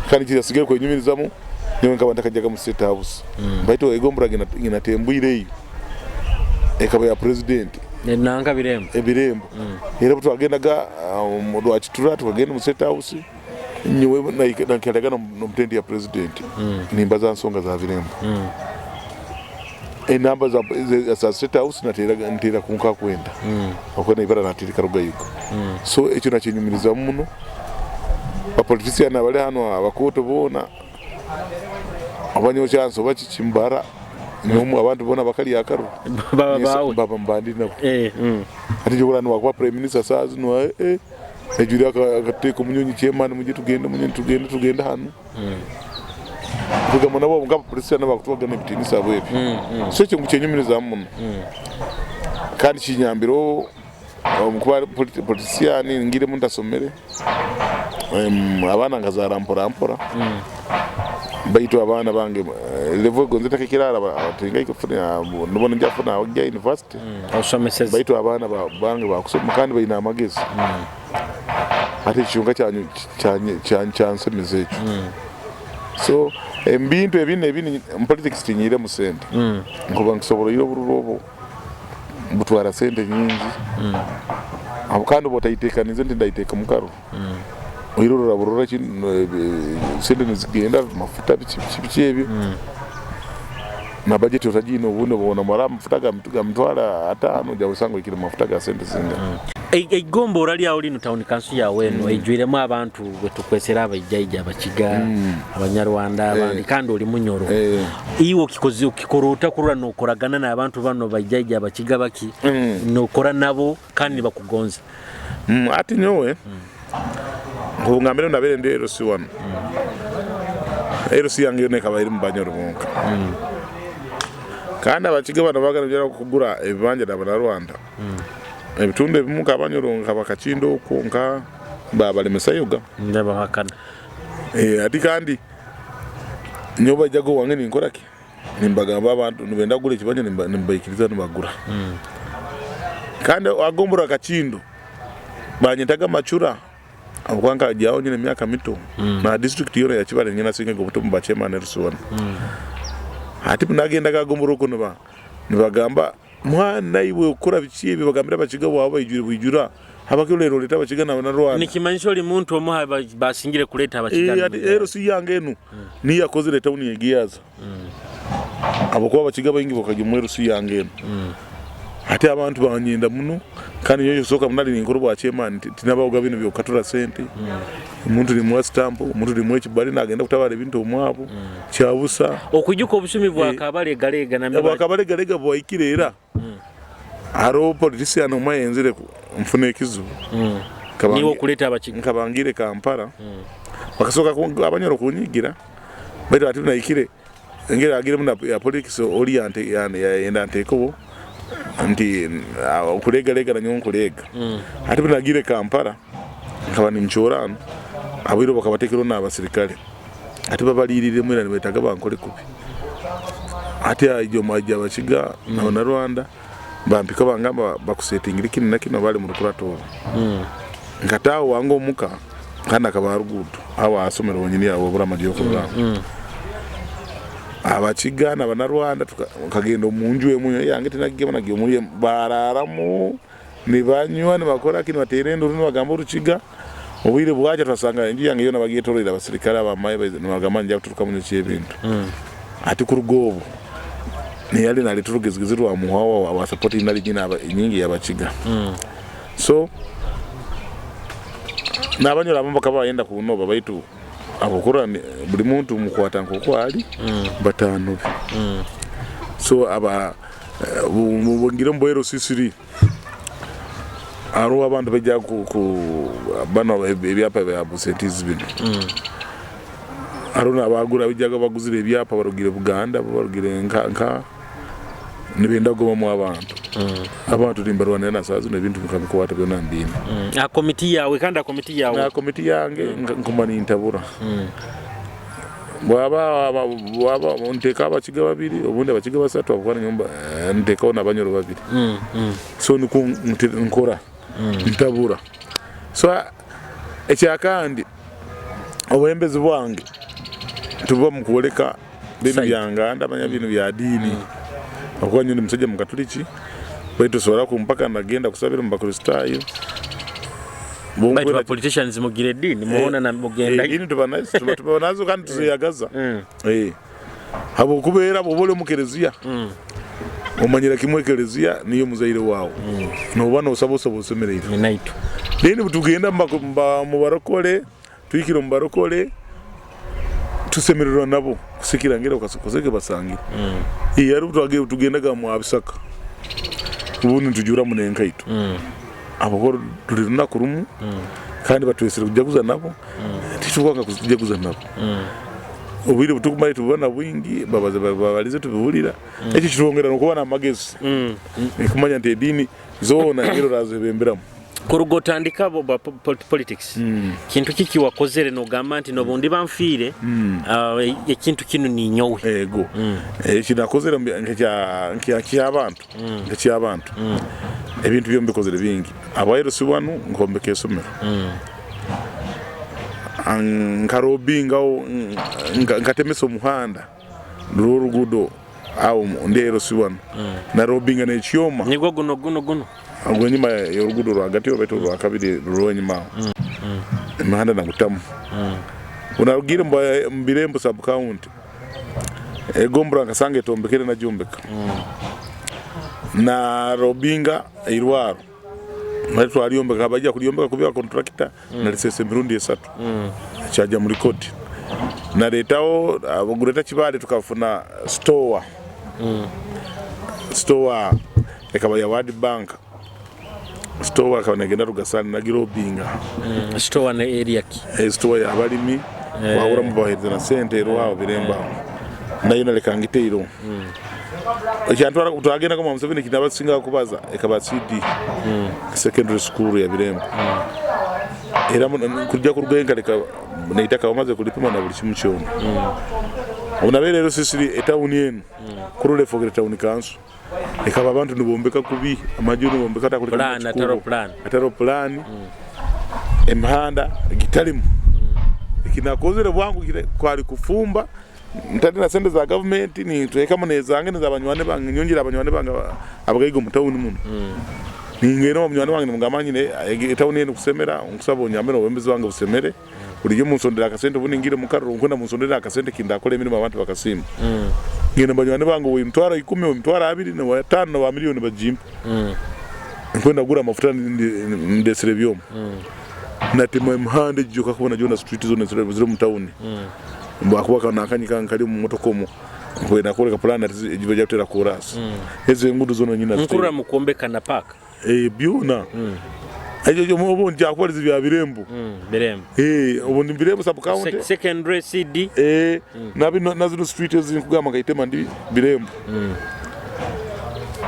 Kandi kirasigaye kwenyumirizamu nyowe nkaba ntakajaga mu State House. Baitu egombora nginatembwireyo ekaba ya president. Nanka Birembo. Ebirembo. Era bwe twagendaga mu Rwakitura tukagenda mu State House nyowe nakeraga n'omutende ya president. Nimbaza nsonga za Birembo. Enamba za State House natera kunka kwenda. Akwenda ibara natirika rugayuko. So ekyo nakinyumiriza muno. Abapolitician abali hano abakoto bona abanyo chance oba kikimbara nomu abantu bona bakali akaru. Baba bawe. Baba mbandi nabo. Ati jobora ni wakuba prime minister saa zino ejuri akateka omunyonyi chairman muje tugende munyonyi tugende tugende hano. Bigambo nabo nk'abapolisi nabakutwaga n'ebitiinisa bwebyo. So ekyo nkukyenyumirizaamu muno. Kandi kinyambireho omu kuba politician ngiremu ntasomere. Abaana nkazaara mpora mpora. Baitu abaana bange level gonza etakikira nibo ningya kufuna kugya university. Osomeseze. Baitu abaana bange bakusoma kandi baine amagezi. Hati ekyo kyonka kyansemeza ekyo. So ebintu ebi n'ebi omu politics tinyiremu sente. Nkuba nkusoboroire obururu obu butwara sente nyingi. Kandi oba otayetekaniize nti ndayiteeka omu karuru. Oire orora burora sente nizigenda mafuta biki biki biki ebyo. Na budget otagiine obundi oba nomara amafuta ga 50,000 oija wesanga ohikire omu mafuta ga sente zingaha. Eigombora lyawe linu town council yawe enu eijwiremu abantu betukwesera abaijaija abakiga, abanyarwanda abandi kandi oli munyoro. Iwe okikora ota kurora nokoragana n'abantu banu baijaija abakiga baki nokora nabo kandi nibakugonza? Hati nyowe nk'obungambire nabere ndi LC wanu, LC yange yoona ekaba erimu banyoro bonka. Kandi abakiga banu babaga nibenda kugura ebibanja n'abanyarwanda. Ebitundu ebimu nka Banyoro nka Bakakinda okwo nka baabalemesayoga. Nibabahakana. Hati kandi nyowe baijaga owange ninkora ki? Nimbagamba abantu nibenda kugura ekibanja nimbaikiriza nibagura. Kandi agombora Kakindo banyetaga Macura ahabw'okuba nkagyaho nyine emyaka mito na disiturikiti yoona ya Kibaale niinye nasingaga obuto omu ba chairman Rusiwana. Hati nagendaga agombora okwo nibagamba Mwana iwe okora biki ebi bagambire abakiga bwawe baijwire bwijura habaki orera oreta abakiga na Rwanda. Nikimanyisa ori muntu omu aha basingire kureta abakiga Eeh hati LC yange enu niyo yakozire etawuni ya Giyaza habwokuba abakiga baingi bakagya omu LC yange enu. Hati abantu banyenda muno kandi nyowe ekikusooka nari ninkora obwa chairman tinabahoga binu ebyokukatura sente, omuntu nimuha stamp, omuntu nimuha ekibari nagenda kutabara ebintu omwabo. Kyabusa. Okwijuka obusumi bwa Kabaregarega na Obwa Kabaregarega bwahikire era hariho politician omwe ayenzire nfuna ekizibu. Niiwe okuleta Abakiga. Nkaba ngiire Kampala bakasoka Abanyoro kunyigira baitu hati nahikire engeri agiremu ya politics ori yayenda antekeho nti okuregarega nanyowe nkureega. Hati obu nagiire Kampala nkaba nincoora abairu bakabatekereho n'abasirikare. Hati babaliiriremu era nibetaaga bankole kubi. Hati haija Abakiga n'Abanyarwanda bampika bangamba bakusetingire kinu na kinu bali omu rukurato oru. Nkataaha owange omuka kandi akaba ha ruguuto aho aha somero honyini aho Buramagi yokurora aho. Abakiga n'Abanyarwanda tukagenda omu nju emu eyange tinagigema nagiya omu nju emu baraaramu. Nibanywa, nibakora ki, nibateera enduru, nibagamba orukiga. Obwire bwakya twasanga enju yange yoona bagyetoroire abasirikare ab'amahe baizire nibagamba ningya kuturukamu nyokye ebintu. Hati kuruga obwo neyali naleeta orugezigezi rwa muhwawa wa support ei nari nyine nyingi y'abakiga. So n'abanyoro abamu bakaba bayenda kunoba baitu ahabw'okuba buri muntu mukwata nk'oku ari bataanobe. So aba Bongire omu LC3 hariho abantu baija banu ebyapa bya absentee binu. Hariho nabagura baijaga baguzire ebyapa barugire Buganda barugire nka nibenda kugobamu abantu. Abantu nimbarwanira na saaha zinu ebintu nkabikwata byona mbiine. Aha komiti yaawe kandi aha komiti yaawe. Aha komiti yange nguma nintabura. Bwaba bwaba nteekaho abakiga babiri obundi abakiga basatu ahabw'okuba ninyowe nteekaho n'abanyoro babiri. So nikwo nkora ntabura. So ekyakandi obwebembezi bwange tibuba mu kworeka binu bya nganda manya binu bya diini ahabw'okuba nyowe ndi musaija mukaturiki baitu tosobora kumpaka nagenda kusabira omu bakristaayo. Baitu ba politicians mugira ediini muboona na mugenda. Ediini tuba nazo tuba nazo kandi tuzeyagaza. Habwokuba era bwoba ori omu kereziya omanyira kimwe ekereziya niyo muzaire waawe. Noba nosaba osaba osemereirwe. Naitwe. Then butugenda omu barokore tuhikire omu barokore tusemererwa nabo kusikira ngira okaseke basangire. Hariho obu tugendaga mwa bisaka obundi nitujuuramu n'enkaito. Ahabw'okuba turi runaku rumwe kandi batwesire kujaguza nabo, titukwanga kujaguza nabo. Obwire obutukumara tububona bwingi, babaza babalize tubihurira. Ekyo kitwongera n'okuba n'amagezi kumanya nti ediini zoona engeri orazebemberamu. Kuruga otandika bwa politics, kintu ki kiwakozere nogamba nti nobu ndiba nfiire, ekintu kinu ninyowe? Ego, eki nakozere nk'eky'abantu, nk'eky'abantu, ebintu byo mbikozere bingi. Habwairo si wanu nkombeka isomero, nkarobingaho, nkatemesa omuhanda rw'oruguudo aho ndi LC wanu, narobinga n'ekyoma. Nigwo guno guno guno? Ogwo enyima y'oruguudo rwagati baitu orwakabiri ruri enyima aho. Emihanda nagutamu. Obu narugiire omu Birembo sub county, egombolola nkasanga etombekere nagyombeka. Narobinga eirwaro. Mali twaryombeka baija kuryombeka kubi akontrakita nalisesa emirundi esatu kyaja mu record naretaho Greater Kibale tukafuna store store ekaba ya World Bank store ekaba negenda Rugasani nagirobinga. Store ne area ki? Store yabalimi kwahuramu bahereza na sente erwaho Birembo aho nayo naleka ngiteireho. Ekyantwara twagendaga omwa Museveni eki nabasingaga kubaza ekaba CD Secondary School ya Birembo. Era kujya kurugayo nkareka neitaka bamaze kulipima na buli kimu kyona. Obu nabaire Rusisiri etawuni enu kurora efokere tawuni kanso ekaba abantu nibombeka kubi amaju nibombeka Plan, ataro plan. ataro plan emihanda gitarimu. Eki nakozere bwangu kwari kufumba Ntari na sente za gavumenti nintwekamu n'ezange n'eza banywani bange nyongyera banywani bange abagaiga omu tawuni munu. Ningenda owa munywani wange nimugamba nyine etawuni enu kusemera nkusaba onyambe n'obwebembezi bwange busemere burijo munsondere akasente obu ningiire omu karuru nkwenda munsondere akasente kindakora emirimo abantu bakasiima. Ngenda omu banywani bange ow'emitwaro ikumi, ow'emitwaro abiri, n'ow'ataano n'owa miriyoni bagimpa. Nkwenda kugura amafuta ndesire ebyoma. Natema emihanda egi yoka kubona gyona street zona eziri omu tawuni. Ahakuba ka nakanyi kange kari omu motoka omu nkwenda kworeka puraani ati egi baija kuteera koraasi. Ezo enguudo zoona nyine naziteire. Nkurora mukwombeka na paaka. Byona. Ekyo obu njakubariza ebya Birembo. Birembo. Obu ndi Birembo sub county. Secondary CD. Na zinu street ezi nkugamba nkaitema ndi Birembo.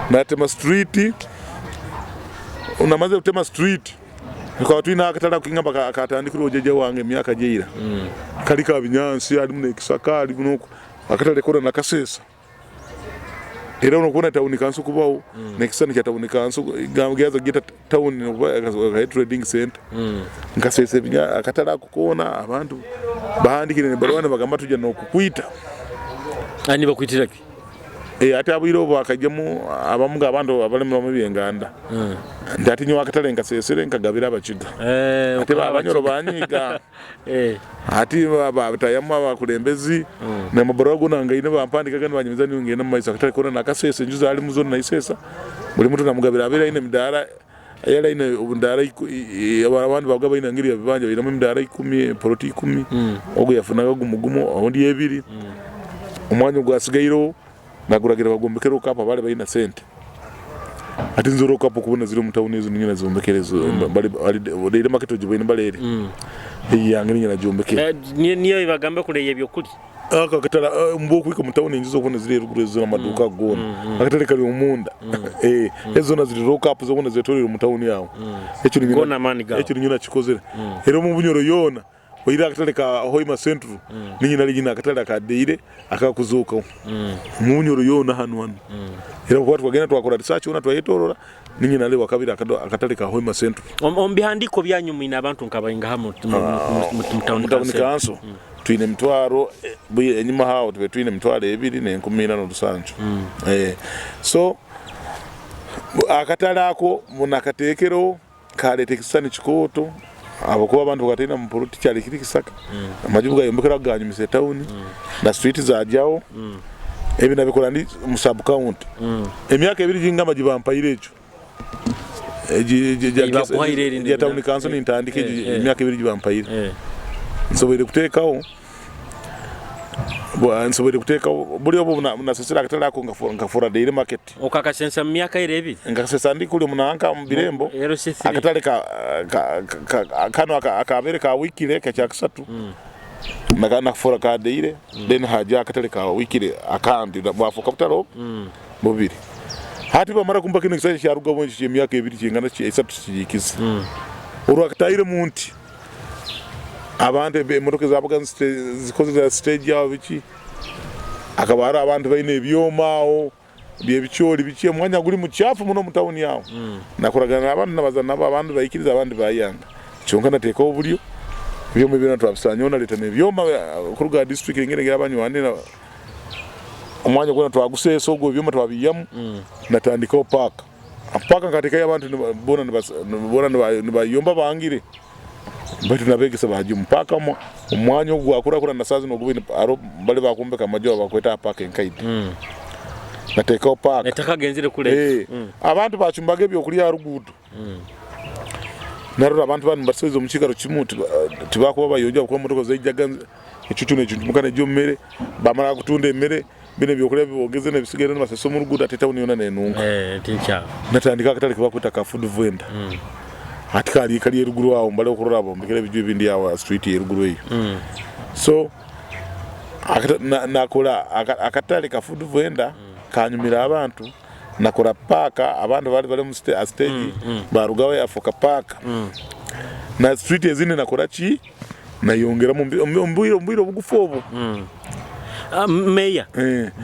Natema street, namazire kutema street. Tukaba twine akatare aku kingamba akatandikirweho jjaja wange emyaka gyeira. Kali ka binyansi harimu n'ekisaka harimu n'oku akatare koona nakasesa. Era nokubona tawuni kanso kubaho n'ekisisani kya tawuni kanso gyaza kugyeta tawuni oba trading center. Nkasesa akatare ako koona abantu bahandikire ebaruha nibagamba twija n'okukwita. Nibakwitira ki? Hati abwire obu hakaijamu abamu abantu abalemeramu eby'enganda nti hati nyowe akatare nkasesere nkagabira Abakiga. Hati Abanyoro banyiiga. Hati batayamu abakulembezi n'amabaruha goona ngaine bampandikaga nibanyemiza nyowe ngenda omu maiso akatare koona nakasesa enju zarimu zoona naisesa buri muntu namugabira abaire aine emidaara yali aine obudaara abandi babaga baine engeri ya bibanja bainemu emidaara ikumi, poloti ikumi, ogu yafunaga gumu gumu ondi ebiri. Omwanya ogwasigaireho naguragira bagwombeke lockup abaali baine sente. Hati nizo lockup okubona ziri omu tawuni ezo ninye nazombekere ezo Mbale market ogiboine Mbale eri eyi yange ninye nagyombekere. Niyo eyibagamba kuri ey'ebyokurya? Ako akatare mbwa okuhika omu tawuni enju zokubona ziri eruguru ezo amaduuka ago goona akatare kari omunda ezo zoona ziri lockup zokubona zetoroire omu tawuni aho. Goona amaani gaawe. Ekyo ninye nakikozire. Era omu Bunyoro yoona Oihireho akatare ka Hoima Central, ninye nari nyine akatare aka Deire akakuzookaho omu Bunyoro yoona hanu hanu. Era ahabw'okuba tukagenda twakora research yoona twayetorora, ninye nari owakabiri akatare ka Hoima Central. Omu bihandiiko byanyu mwine abantu nka baingaha mu Omu tawuni kanso twine emitwaro, enyima aho tubaire twine emitwaro ebiri n'enkumi ina n'orusanju. So akatare ako nakateekereho. Kareeta ekisisani kikooto ahabw'okuba abantu bakaba bataine mapoloti kyari kiri kisaka. Amaju gayombekere ago ganyumisa etawuni na street zagyaho. Ebi nabikora ndi omu sub county. Emyaka ebiri gingamba gibampaire egyo Eyi eya tawuni kanso nintandika egyo emyaka ebiri gibampaire. Nsoboire kuteekaho nsoboire kuteekaho buriya obu nasesire akatare ako nkafura daily market. Okakasensa mu myaka eri ebiri? Nkasesa ndi kuri omu nanka omu birembo akatare ka kano akabeire ka weekly k'ekyakasatu. Nakafora ka daily, then haja akatale ka weekly akandi, bwafoka butale obu bubiri. Hati bamara kumpa kinu ekisanja kyarugamu eki ky'emyaka ebiri kingana esatu kigiikize. Orwakatahiremu nti abantu emotoka ezabaga zikozire stage aho biki, hakaba haroho abantu baine ebyoma aho by'ebicoori biki, omwanya guri mukyafu muno omu tawuni aho. Nakoragana n'abantu nabaza nabo abandi baikiriza abandi bayanga. Kyonka nateekaho oburyo, ebyoma ebi byona twabisanyeho naleeta n'ebyoma kuruga aha disiturikiti engeri ey'abanywani omwanya gwona twaguseesa ogwo ebyoma twabiihamu natandikaho paaka. Paaka nkateekayo abantu boona boona nibayomba bangire baitu nabeegesa baagya omu paaka omwanya ogu gwakurakurana na saaha zinu ogu hariho bari bakwombeka amaju ago bakweta aha paaka enkaide. Nateekaho paaka. Etakagenzire kure. Abantu bacumbaga ebyokurya aha ruguudo. Narora abantu banu nibasweza omu kiikaro kimu tibakuba bayonjo habwokuba emotoka zaijaga ecucu necuncumuka negya omu mere, bamara kutunda emere binu ebyokulya bibogeze nebisigaire nibasesa omu ruguudo hati etawuni yoona nenunka. Natandika akatale kebakweta ka food vendor hati kali kali eruguru aho mbali okurora bombekere ebiju ebindi aho ha street eruguru eyo. So nakora akatale ka food vendor kanyumira abantu. Nakora paaka abantu abali bari aha siteegi barugaho yafoka paaka. Na sitiriiti ezindi nakora ki? Nayongeramu omu bwire obugufu obu. Meeya,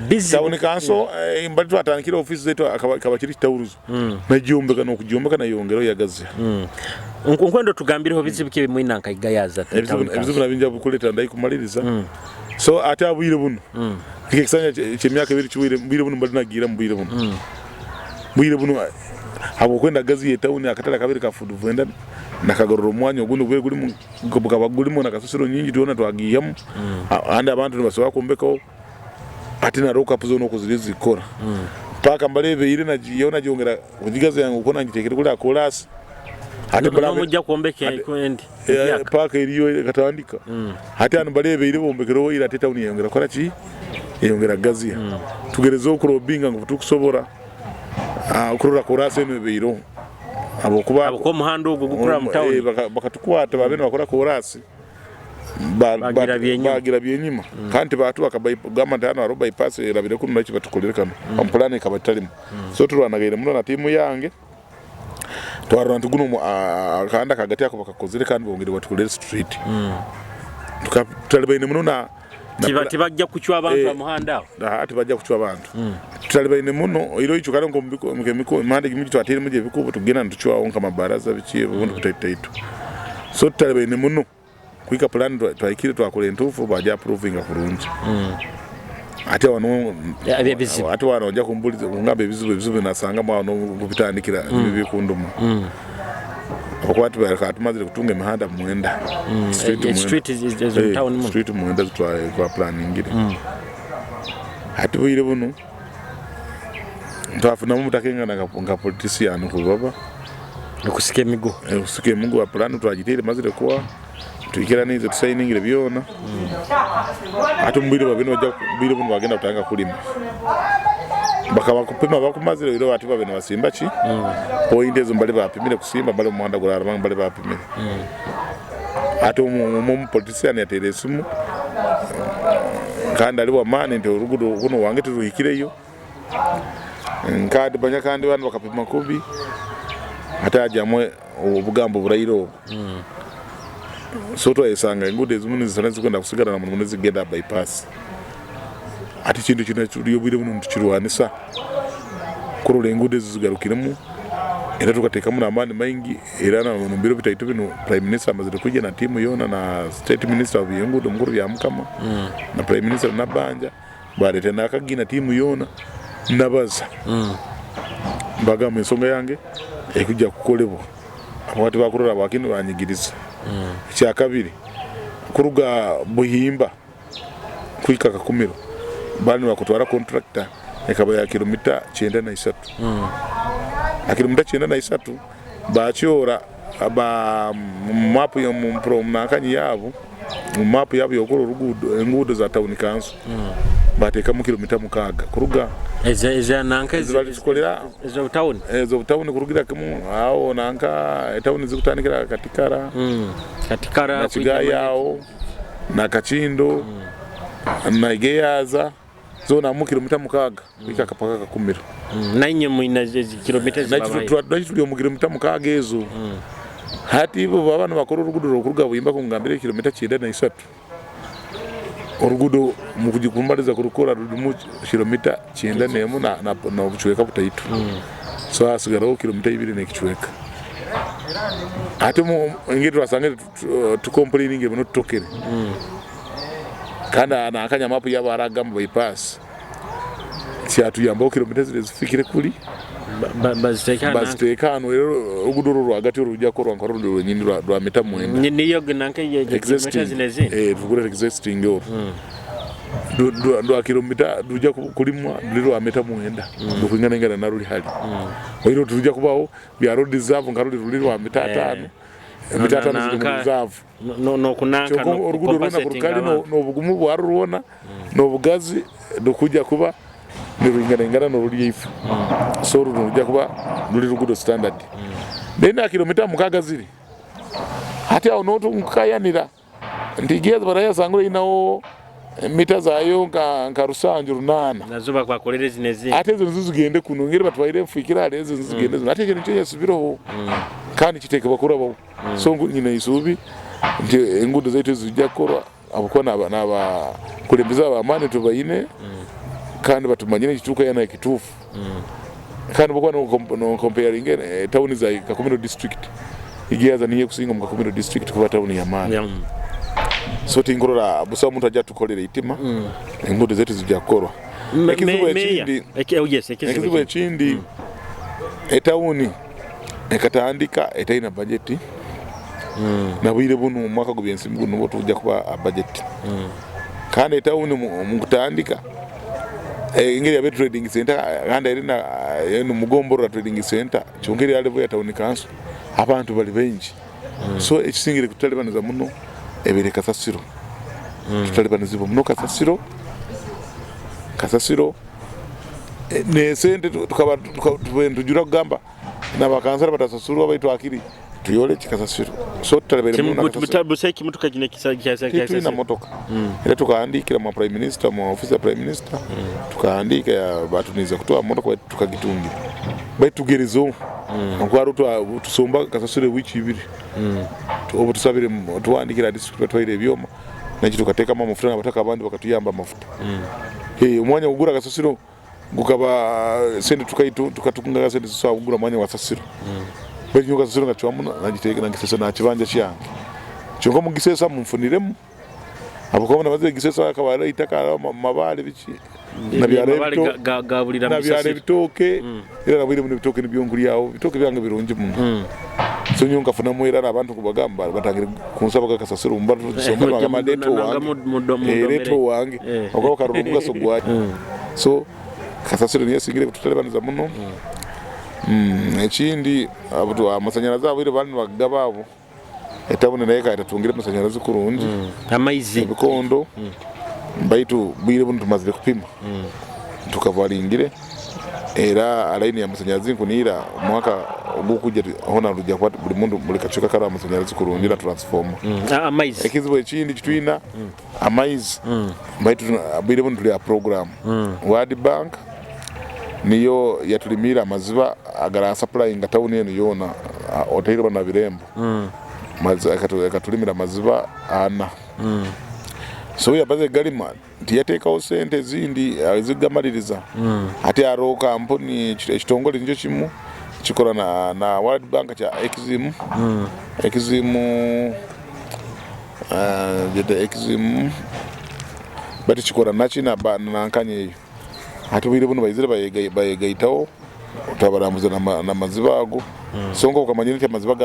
bizibu. Tawuni kanso mbari twatandikire ofiisi zaitu akaba kiri kitahurizo. Nagyombeka n'okugyombeka nayongeraho yagaziha. Nkwenda otugambireho bizibu ki ebi mwine nka Igayaza tawuni kanso? Ebizibu nabyo nja kuleeta ndahikumaliriza. So ati aha bwire bunu Ekisanja ky'emyaka ebiri kihwaire, bwire bunu mbali nagiira mu bwire bunu. Bwire bunu habw'okwenda gaziya etawuni akatale akabaire ka food vendor nakagarura omu mwanya ogundi gubaire gurimu gukaba gurimu na kasasiro nyingi twona twagiihamu kandi abantu nibasobora kwombekaho hati na lock up zoona oku ziri zikukora. Paaka mbali ebaire nagiihaho nagyongera kugigaziya ngu hoona ngiteekere kuri aha koraasi. Hati Nomujja kwombeka endi empyaka. Paaka eriyo ekatandika. Hati hanu bari ebaire bombekereho ira hati etawuni yayongera kukora ki? Eyongera kugaziha. Tugerezeho kurobinga ngu tukusobora kurora koraasi enu ebaireho habwokuba Habwokuba omuhanda ogu ogukuraba mu tawuni. Bakatukwata babaire nibakora koraasi Bagira byenyima. Bagira byenyima kandi tibatuha kugamba nti hanu hariho bypass erabire kunu naki batukorere kanu omu pulaani ekaba etarimu. So turwanagaine muno na tiimu yange. Twarora nti gunu akahanda akagati ako bakakozire kandi bongire batukorere street. Tutalibaine muno na Tibajja kucwa abantu aha muhanda aho? Haa tibajja kucwa abantu. Tutalibaine muno ira oicu kare nk'emihanda egimu gitwateiremu gye ebikuubo tugenda nitucwaho nk'amabaraza biki obundi butaito. So tutalibaine muno. Kuhika pulani twahikire twakora entuufu bagya apuruvinga kurungi. Hati aho niho Ebizibu. hati waaba noija kumburiza kungamba ebizibu ebizibu nasangamu aho niho nkubitandikira nibyo bikunduma. Ahabw'okuba hati tukaba tumazire kutunga emihanda mwenda. Street mwenda. Street ez'omu tawuni muno. Street mwenda ezi twapulaaningire. Hati obwire bunu twafunamu obutakengana nka politician kubaba. Okusika emiguha. Okusika emiguha pulani twagiteire emazire kuhwa, twikiraniize tusayiningire byona. Hati omu bwire babaire nibaija obwire bunu nibagenda kutandika kulima. Bakaba kupima bakumazire oihireho hati babaire nibasimba ki? Pointi ezo mbali bapimire kusimba mbali omu muhanda guraraba mbali bapimire. Hati omu politician yateire esimu kandi ari w'amaani nti oruguudo kunu owange tiruhikireyo. Kandi manya kandi banu bakapima kubi hati hajyamu obugambo oburaire obu. So twayesanga enguudo ezimu nizisana ezirikwenda kusigara na muno muno ezirikugenda aha bypass. Hati ekintu eki turi obwire bunu nitukirwanisa kurora enguudo ezi zigarukiremu era tukateekamu n'amaani maingi era n'omu biro bitaito binu Prime Minister amazire kwija na tiimu yoona na State Minister w'ebyenguudo Mukuru Byamukama na Prime Minister Nabbanja. Bareeta n'akagi na tiimu yoona nabaza mbagamba ensonga yange ekuja kukolebwa habwokuba tibakurora habwaki nibanyigiriza. Ekyakabiri kuruga Buhimba kuhika Kakumiro baali nibakutwara kontrakita ekaba ya kilomita 93. Ha kilomita 93 bakyoora mu maapu omu yaabo omu maapu yaabo y'okukora oruguudo enguudo za tawuni kanso baateekamu kilomita 6 kuruga ezibarikukorera ez'obutawuni ez'obutawuni kurugira kimu aho nanka etawuni zikutandikira Katikara Katikara na Kigayi aho. Na Kakindo na Geyaza zoona hamu kilomita 6 kuhika paka Kakumiro. Nainywe mwine ezi kilomita ezi babahaire. Naitwe turi omu kilomita 6 ezo. Hati bo baba nibakora oruguudo rw'okuruga Bwimba kungambira kilomita 93. Oruguudo mukumaliriza kurukora rurimu kilomita 91 n'obucweka butaito. So hasigaraho kilomita 2 n'ekicweka. Hati engeri twasangire tukomplaininge muno tutokere. Kandi nakanya mapu yabo aragamba bypass. Kyatuyambaho kilomita ziri zifikire kuri Baziteeke hanu. Baziteeke hanu rero oruguudo orwo rwagati orujya kukorwa nka rundi rwenyini rwa mita 9. Niyo nanka kilomita zino ezindi. Tukure existing orwo. Rwa kilomita rujya kulimwa ruri rwa mita 9. Rukwingana ingana na ruri hari. Oiro turujya kubaho bya road reserve nka ruri ruri rwa mita 5. Mita 5 ziri mu reserve. Nokunanka Kyonka oruguudo rwona kurukari n'obugumu bwarwo rwona n'obugazi rukujya kuba nirwinganaingana n'oruri ife. So oru nirujya kuba ruri ruguudo standard. Then na kilomita 6 ziri. Hati aho notunkayanira nti Geyaza barayasangura inaho mita zayo nka rusanju 8. Nazo bakolere zino ezindi. Ate ezo nizo zigende kuno ngeri batwaire enfuikira hare ezo nizo zigende zino. Ate ekyo nikyo nyasubireho kandi kiteekebwa kurabaho. So nyine isuubi nti enguudo zaitu ezijja kukorwa ahabw'okuba n'abakulembeze ab'amaani tubaine kandi batumanyire ekiturukuhayana ekituufu. Kandi bw'okuba nokompeyaringa etawuni za Kakumiro district, Geyaza niyo ekusinga omu Kakumiro district kuba tawuni y'amaani. So tinkurora busaho omuntu ajja tukolera eitima, enguudo zaitu zijja kukorwa. Ekizibu ekindi, ekizibu ekindi etawuni ekatandika etaina bajeti. Na bwire bunu omu mwaka gw'ebyensimbi guno nubwo tujja kuba a bajeti. Kandi etawuni omu kutandika engeri yabe trading center kandi eri na mugomborora trading center kyonka eri level ya town council abantu bali baingi. So ekisingire kututalibaniza muno ebere kasasiro. Tutalibanizibwa muno kasasiro. Kasasiro n'esente tukaba tujura kugamba n'abakansara batasasurwa baitu akiri tuyore kikasasiro. So tutalibaine muno na kasasiro. Busa ekimotoka kino Titwina motoka. Era tukahandikira mwa Prime Minister, mu office ya Prime Minister, tukahandika batuniza kutuha motoka baitu tukagitungira. Baitu tugerezeho. Nkwaro tusomba kasasiro wiki 2. Obu tusabire tuhandikira district batwaire ebyoma nakyo tukateekamu amafuta n'abataka abandi bakatuyamba amafuta. Omwanya gukugura kasasiro gukaba sente tukatunga sente zisobola kugura omwanya gwa kasasiro. Baitu nyowe kasasiro ngacwamu nagiteeka nagisesa aha kibanja kyange. Kyonka mugisesa munfuniremu habwokuba namaze gisesa hakaba hariho eitaka hariho amabaare biki nabyara ebitooke era nabwire buno ebitooke nibyo nkuryaho ebitooke byange birungi muno. So nyowe nkafunamu era n'abantu kubagamba batangire kunsabaga kasasiro bagamba leeta owange. Leeta owange oba okarora omugaso gwakyo. So kasasiro niyo esingire kututalibaniza muno. Ekindi amasanyarazi abwire bali nibagaba abo etabuni nayo ekaba etatungire amasanyarazi kurungi. Amaizi. Ebikondo baitu bwire bunu tumazire kupima tukavaringire era line ya masanyarazi nkuniira omwaka ogukujja hona rujja kuba buli muntu buli kacweka kariho amasanyarazi kurungi na transformer. Amaizi. Ekizibu ekindi kitwina amaizi baitu bwire bunu turi aha program. World Bank niyo yatulimiire amaziba agarasupplyinga tawuni enu yoona oteirwe na Birembo. Ekatulimira amaziba 4. So yabaze galima tiyateekaho sente ezindi ezigamaliriza. Ate hariho kampuni ekitongore nikyo kimu kikora na World Bank kya Exim. Exim Exim bati kikora naki nankanya eyo. Hati obwire bunu baizire bayegaitaho twabarambuza n'amaziba ago. So nka okamanyire nti amaziba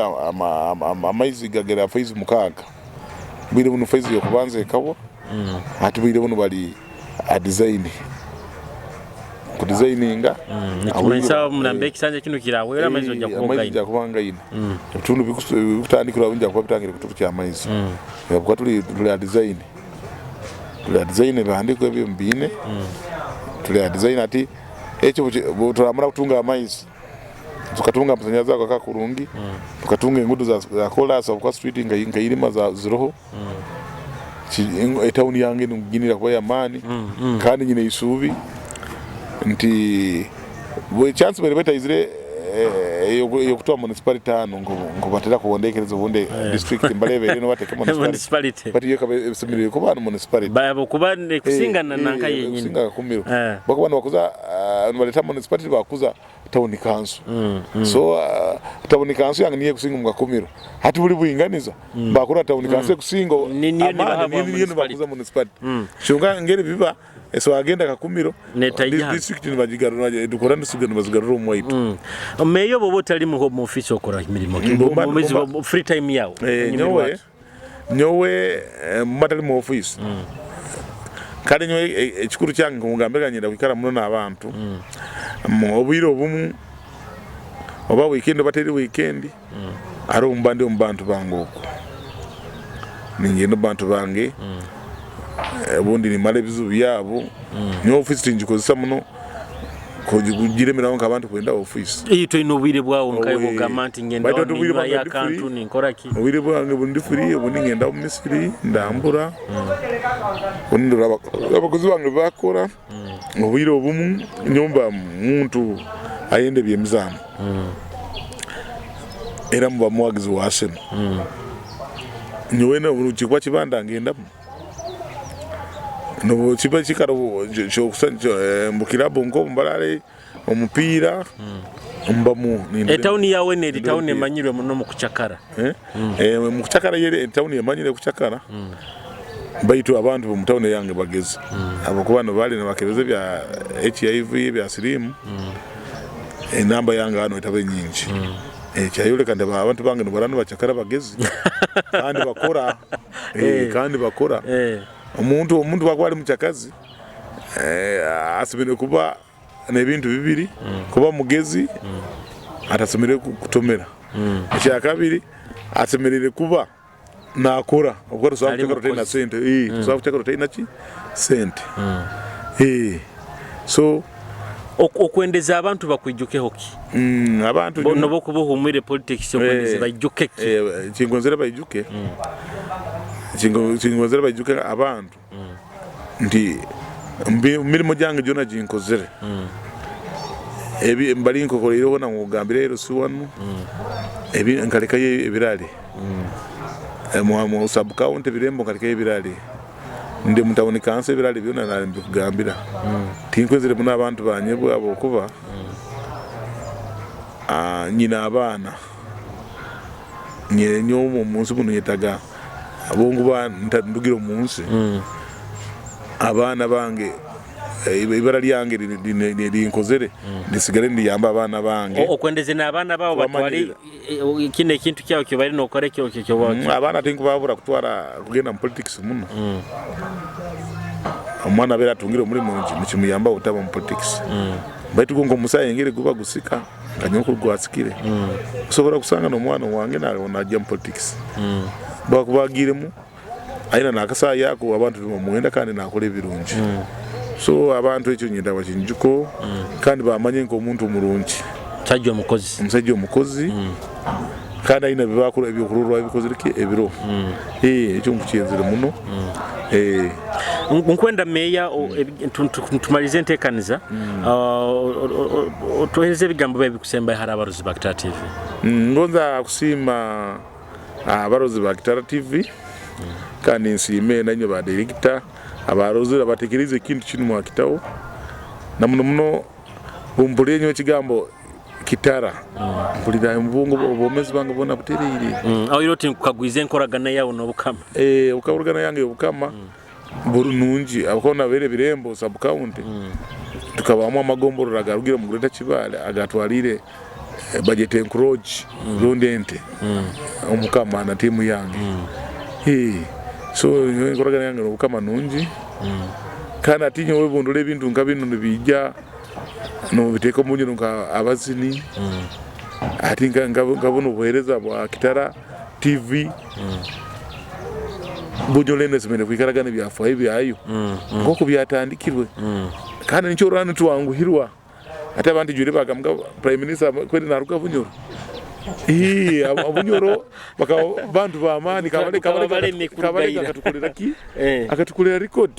amaizi gagera faizi 6. Bwire bunu faizi y'okubanza ekabwa. Hati bwire bunu bali a design. Ku designinga. Nikimanyisa omurambo ekisanja kino kirahwera amaizi ojja kuba Amaizi ojja kuba ngaine. Ebitundu bikutandikirwa bijja kuba bitangire kuturukya amaizi. Kuba tuli a design. Tuli a design ebihandiiko ebyo mbiine. Tuli a design ati ekyo turamara kutunga amaizi. Tukatunga amasanyarazi ago kurungi. Tukatunga enguudo za kolas ahabw'okuba street nka irima ziroho. Etawuni yange ninkuginira kuba y'amaani kandi nyine eisuubi nti chance bweriba etaizire ey'okutwara municipality hanu nkubatera kuhondekereza obundi district Mbale ebeere nibateke municipality baitu yo ekaba esemeriire kuba hanu municipality. Habwokuba ekusinga na nanka yenyini. Ekusinga Kakumiro. Bakuba nibakuza nibaleta municipality bakuza town council. So town council yange niyo ekusinga omu Kakumiro. Hati buri bwinganiza bakora town council ekusinga amaani niyo nibakuza municipality. Kyonka ngeri biba so agenda Kakumiro district nibagigarura dukora district nibazigarura omu waitu. Meeya obu oba otali mu office okora mirimo ki? Free time yawe? Nyowe Nyowe mba ntari mu ofiisi, kare nyowe ekikuru kyange nk'omugambira nyenda kwikara muno n'abantu, obwire obumu oba wiikendi oba teri wiikendi, hariho obu mba ndi omu bantu bange okwo, ningenda omu bantu bange, obundi nimara ebizibu byabo, nyowe ofiisi tingikozesa muno. Kugiremeraho nk'abantu kwenda ofiisi. Itwe oine obwire bwawe nka iwe ogamba nti ngenda Baitu obwire ninywayo bwange ndi akantu free. ninkora ki? Obwire bwange obu ndi free obundi ngenda omu misiri ndambura, obundi ndora abakozi bange ebi bakukora, obwire obumu nyowe mba muntu ayenda eby'emizaano era mba muwagizi wa Arsenal. Nyowe n'obu kikuba kibanda ngendamu. Nobu kiba ekikaro mbu kirabu nkobu mbarare omupiira mbamu. Etawuni yawe neri tawuni emanyirwe muno omu kucakara? Omu kucakara yo etawuni emanyire kucakara baitu abantu bomu tawuni eyange bagezi habwokuba nibali nibakebeza ebya HIV ebya sirimu enamba yange hanu etabe nyingi. Kyayoleka nti abantu bange nibarara nibacakara bagezi kandi bakora. Kandi bakora. Omuntu omuntu bwakuba ali mucakazi asemeriire kuba n'ebintu bibiri, kuba mugezi atasemeriire kutomera. Ekyakabiri asemeriire kuba nakora habwokuba tosobora Ali kucakara otaine mukozi. sente, tosobora kucakara otaine ki? Sente. So Okwendeza abantu bakwijukeho ki? Abantu Nobu okuba ohumwire politics okwendeze baijuke ki? Kingonzire baijuke, kingonzire baijuke abantu nti mirimo gyange gyona ginkozire ebi mbali nkokoreire hoona ngu ngambire LC wanu nkarekayo ebirare omu sub county Birembo nkarekayo ebirare. Ndi omu tawuni kanso ebirari byona nabikugambira. Tinkwenzire muno abantu banyebwe ahabw'okuba nyine abaana. Nyowe omu nsi munu nyetaga obunkuba ndugire omu nsi, abaana bange ibara lyange rinkozere risigare niriyamba abaana bange. Okwendeze n'abaana bawe batwale Kinu ekintu kyawe kyobaire nokora ekyo kyoba. Abaana tinkubabura kutwara kugenda mu politics muno. Omwana abaire atungire omurimo nikimuyamba obutaba mu politics. Baitu gwo nkomusayi engeri guba gusika nka nyowe oku gwasikire, osobora kusanga nomwana owange nagya mu politics. Bwakuba agiiremu aine nakasayi ako abantu nibamwenda kandi nakora ebirungi. So abantu ekyo nyenda bakinjukeho kandi bamanye nkomuntu omurungi. Omusaija omukozi. Omusaija omukozi kandi aine ebyokurorwaho ebikozire ki ebiroho. Ekyo nkukyenzire muno. Nkwenda meeya tumalize entekaniza otuhereze ebigambo byawe ebikusembayo hali abarozi ba Kitara TV. Ngonza kusiima Abarozi ba Kitara TV kandi nsiime nainywe ba director abarozire abatekereize ekintu kinu mwakitaho na muno muno obu mpurira nyowe ekigambo Kitara mpurira obwongo obwomezi bwange bwona butereire. Aho ira oti nkukagwize enkoragana yawe n'Obukama. Enkoragana yange y'Obukama buri nungi ahabw'okuba nabeire Birembo sub county tukabamu amagomborora agarugire omu Greater Kibaale agatwariire bagyeta enkurogi rundi ente omukama na tiimu yange so nyowe enkoragana yange n'obukama nungi kandi hati nyowe obundora ebintu nka binu nibiija nobiteeka omu nyiro nka abazini hati nka bunu obuheereza bwa Kitara TV Bunyoro enu esemeriire kwikaraga n'ebyafaayo byayo nk'oku byatandikirwe kandi nikyo orora nitwanguhirwa. Hati abantu ijwire bagamba Prime Minister kweri naruga Bunyoro. Ii, Obunyoro bakaba bantu b'amaani. Kabarega Tukaba balemi Kabarega kurugaira. akatukolera ki? Eh. Akatukolera record.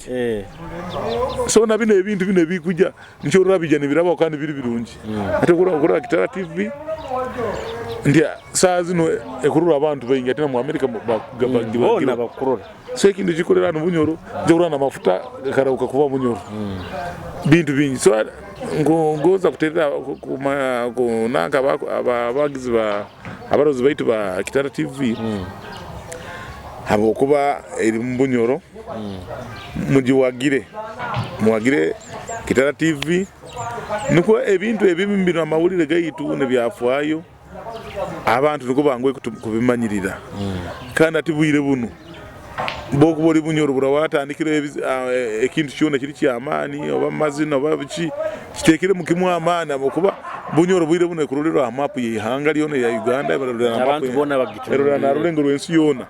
So na bino ebintu bino ebikuja nikyo bija nibirabaho kandi biri birungi. Ate okurora Kitara TV nti saa zino ekurora abantu baingi, ate na mu America Boona bakurora. So ekintu kikolera hano Bunyoro, nja kurora namafuta gakarahuka kuba Bunyoro, bintu bingi. So ngoza kuterera kunanka abagizi ba abarozi baitu ba Kitara TV, habwokuba eri mu Bunyoro, mugiwagire, muwagire Kitara TV, nikwo ebintu ebimu bino, amawulire gaitu nebyafaayo, abantu nikwo banguhe kubimanyirira. Kandi ati bwire bunu bokuba ori Bunyoro, bura watandikire ekintu kyona kiri kyamaani, oba mazina oba biki, kitekere kimu amaani, habwokuba Bunyoro bwire buno ekurolerwa aha mapu y'ihanga lyona erya Uganda, barorera na mapu Abantu boona erorera bagitunulire. na rulengo rw'ensi yoona,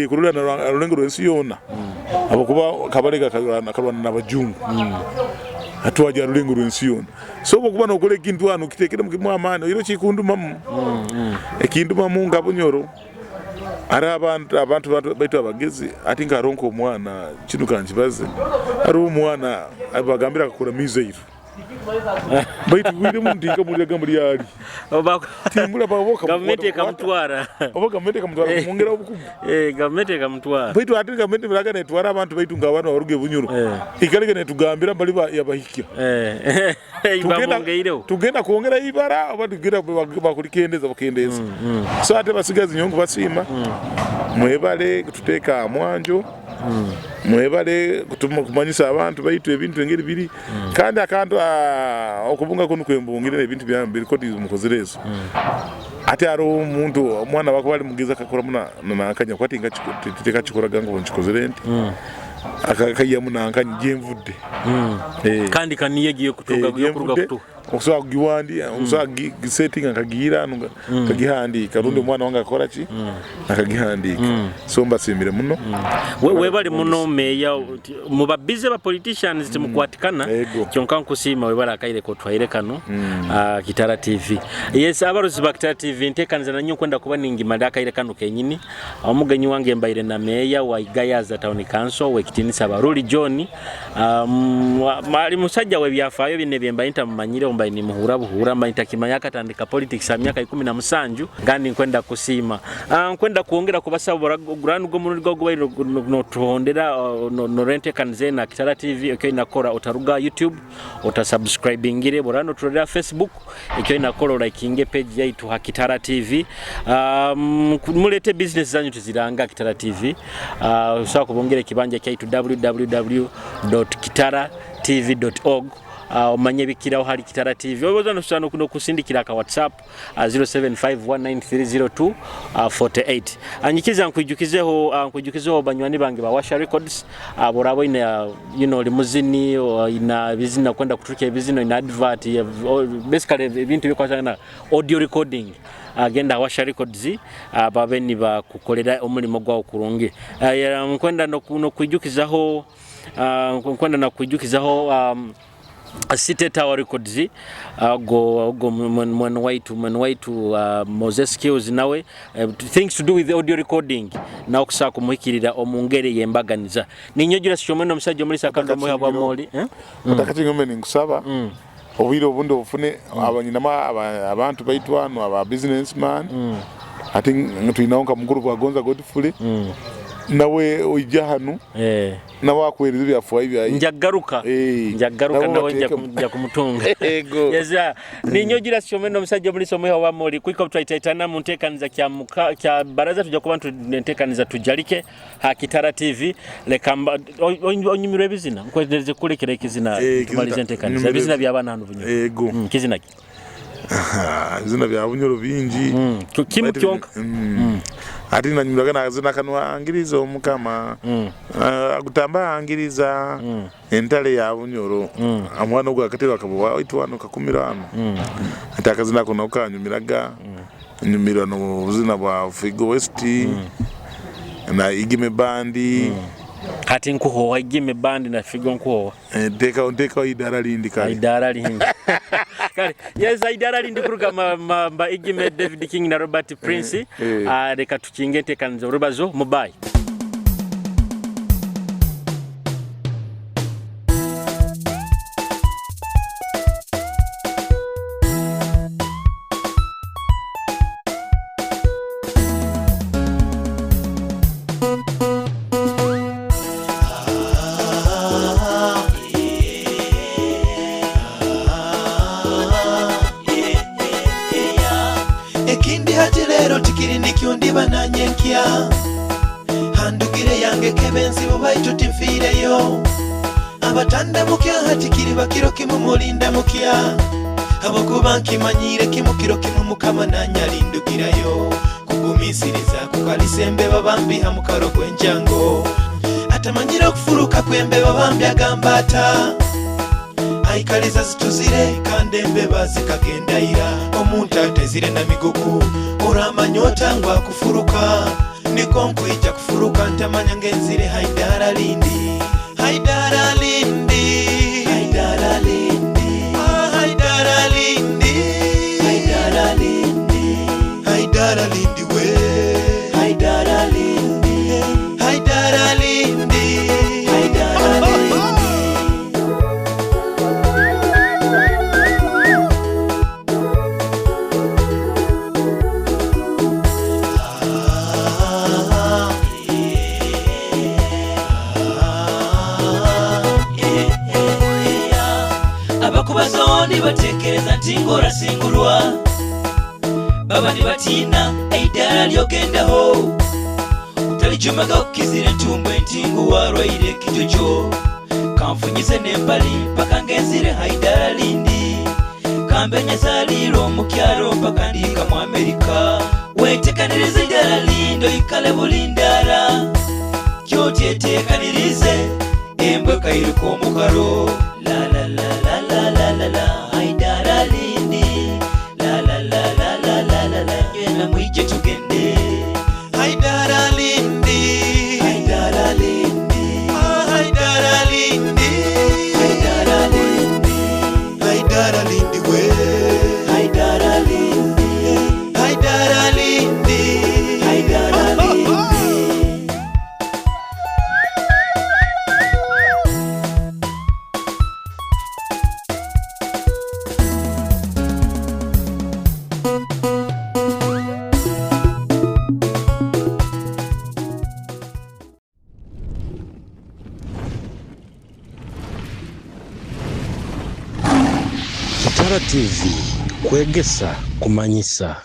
kurorera na rulengo rw'ensi yoona, habwokuba Kabarega akarwana n'abajungu, atwajya rulengo rw'ensi yoona. So obukuba nokora ekintu hano, kitekeremu kimu amaani. Oire kikundumamu, ekindumamu nka Bunyoro hariho abantu baitu abagezi. Ati nka hariho nk'omwana, kinu kankibaze, hariho omwana bagambira akakora missile, baitu bwire bunu tinkamuliraga mulyali, timbula. Gavumenti ekamutwara. Oba gavumenti ekamutwara kumwongera obukugu. Gavumenti ekamutwara. Baitu ate gavumenti biraga netwara abantu baitu nga abantu baruga ebunyoro, ikalege netugambira bali yabahikya. Bamwongeireho. Tugenda kwongera ibara oba tugenda bakulikendeza bakendeza. So ate basigazi, nyowe nkubasiima, mwebale kututeeka aha mwanjo, mwebale kumanyisa abantu baitu ebintu engeri biri. Kandi akantu okubunga kunu kwembungire ebintu byange birikodi mukozire ezo, ate hariho omuntu omwana wakuba ali mugezi, akakoramu nankanya kwati tekakikoraga ngu nkikozire nti akaihamu nankanya gyenvudde. Kandi kaniyo egiye kutuga yokuruga gyenvudde kutuha. Okusobola kugiwandi, okusobola kugisetinga, nkagiira hanu, nkagihandiika, rundi omwana wange akakora ki, akagihandiika. So mbasiimire muno. Webale muno meya, muba busy ba politicians, timukwatikana. Ego. Kyonka nkusiima, webale akaire kotwaire kano. Kitara TV, yes, abarozi ba Kitara TV, ntekaniza nanyo kwenda kuba ningimala akaire kano kenyini. Omugenyi wange mbaire na meya wa Gayaza Town Council, wekitinisa Baruli John. Ali musajja w'ebyafaayo bino ebyembaye ntamumanyire, mbaye nimuhura buhura, mbaye ntakimanya akatandika politics ha myaka 17. Kandi nkwenda kusiima, nkwenda kwongera kubasaba, guranu gw'omurundi gwagubaire notuhondera norentekanize na Kitara TV, ekyo inakora otaruga YouTube otasubscribingire. Bora noturorera Facebook, ekyo inakora olikinge page yaitu ha Kitara TV. Mulete business zanyu tuziranga Kitara TV. Osobola kubongera ekibanja kyaitu www.kitaratv.org, omanye ebikiraho hali Kitara TV. Oboza nosobola nokusindikira aka WhatsApp 07519302 48. Anyikiza nkwijukizeho banywani bange ba Washa Records. Boraba oine oli muzini, oina ebizina, kwenda kuturuka ebizina, oina advert, basically ebintu ebikwatagana na audio recording, genda Washa Records, babe nibakukolera omulimo gwawe kurungi. Nkwenda nokwijukizaho nkwenda nakwijukizaho City Tower Records, go mwene waitu Moses Skills, nawe things to do with audio recording, nawe okusobola kumuhikirira omu ngeri yembaganiza. Ninyojura sikyomwena omusajja omulisa kandi omuha bwa moli, eh? Otakakingombe, ninkusaba obwire obundi obufune abanyinamu abantu baitu hano aba businessman. Ate twinaho nka mukuru Bwagonza Godfrey, nawe oija hanu, nawe akuhereza ebyafaayo byaye. Njagaruka. Njagaruka. Nabo Nawe bateekemu. nja kumutunga. Ego. Yes, ninyojura sikyomwena omusajja omulisa omuha wa moli kwika twaitaitana mu nteekaniza kya baraza, tujja kuba nteekaniza tujalike ha Kitara TV. Leka onyumirwa ebizina, nkwendereze kulekera ekizina. Kizina- Tumalize enteekaniza. Nyumirwa Ebizina by'abaana hano Bunyoro. Ego. Kizina ki? Ebizina bya Bunyoro bingi. Kimu kyonka. Ate nanyumiraga nakazina kano, angiriza omukama. Agutamba angiriza entale ya Bunyoro. Omwana ogwo akatero akaba waitu wano kakumira wano. Ate akazina ako nako kanyumiraga. Nyumirwa n'obuzina bwa Figo West na Igime Band. Kati nkuhowa Igime Band na Figo nkuhowa. Nteekawo idara lindi kale. Idaara lindi. Kale yes, idara lindi kuruga mba Igime David King na Robert Prince. Reka tukinge enteekaniza orubazo mubayi. Ekindi hati leero tikiri nikyo ndiba nanyenkya handugire yange kebenzibu baitu tinfiireyo abatandamukya hati kiriba kiro kimu mulindamukya habwokuba nkimanyire kimu kiro kimu mukama nanyalindugirayo kugumisiriza kukalisa embeba bambi ha mukaro gw'enjango atamanyire okufuruka kw'embeba bambi agamba ata aikaliza zituzire kandi embeba zikagendaira omuntu atezire na migugu oramanya otangwa kufuruka niko nkwija kufuruka ntamanya ngenzire haidara lindi haidara lindi haidara lindi ah, haidara lindi haidara lindi haidara lindi we haidara lindi haidara lindi haidara lindi. Abakubazo nibatekereza nti ng'orasingurwa baba nibatiina eidaara lyogendaho utalijumaga kukizira entumbu entingu warwaire ekijojo kanfunyize n'empali mpaka ngenzire haidara lindi kambenyezaliirwe omukyalo mpaka ndiika mu Amerika wetekanirize eidara lindi oikale bulindara kyotyetekanirize embwe kairuka omukaro la la la la la la la la haidara lindi la la la la la la la la nywena mwije tugende haidara lindi haidara lindi ah, haidara lindi haidara lindi haidara lindi we haidara lindi haidara lindi haidara lindi. Kitara TV kwegesa kumanyisa.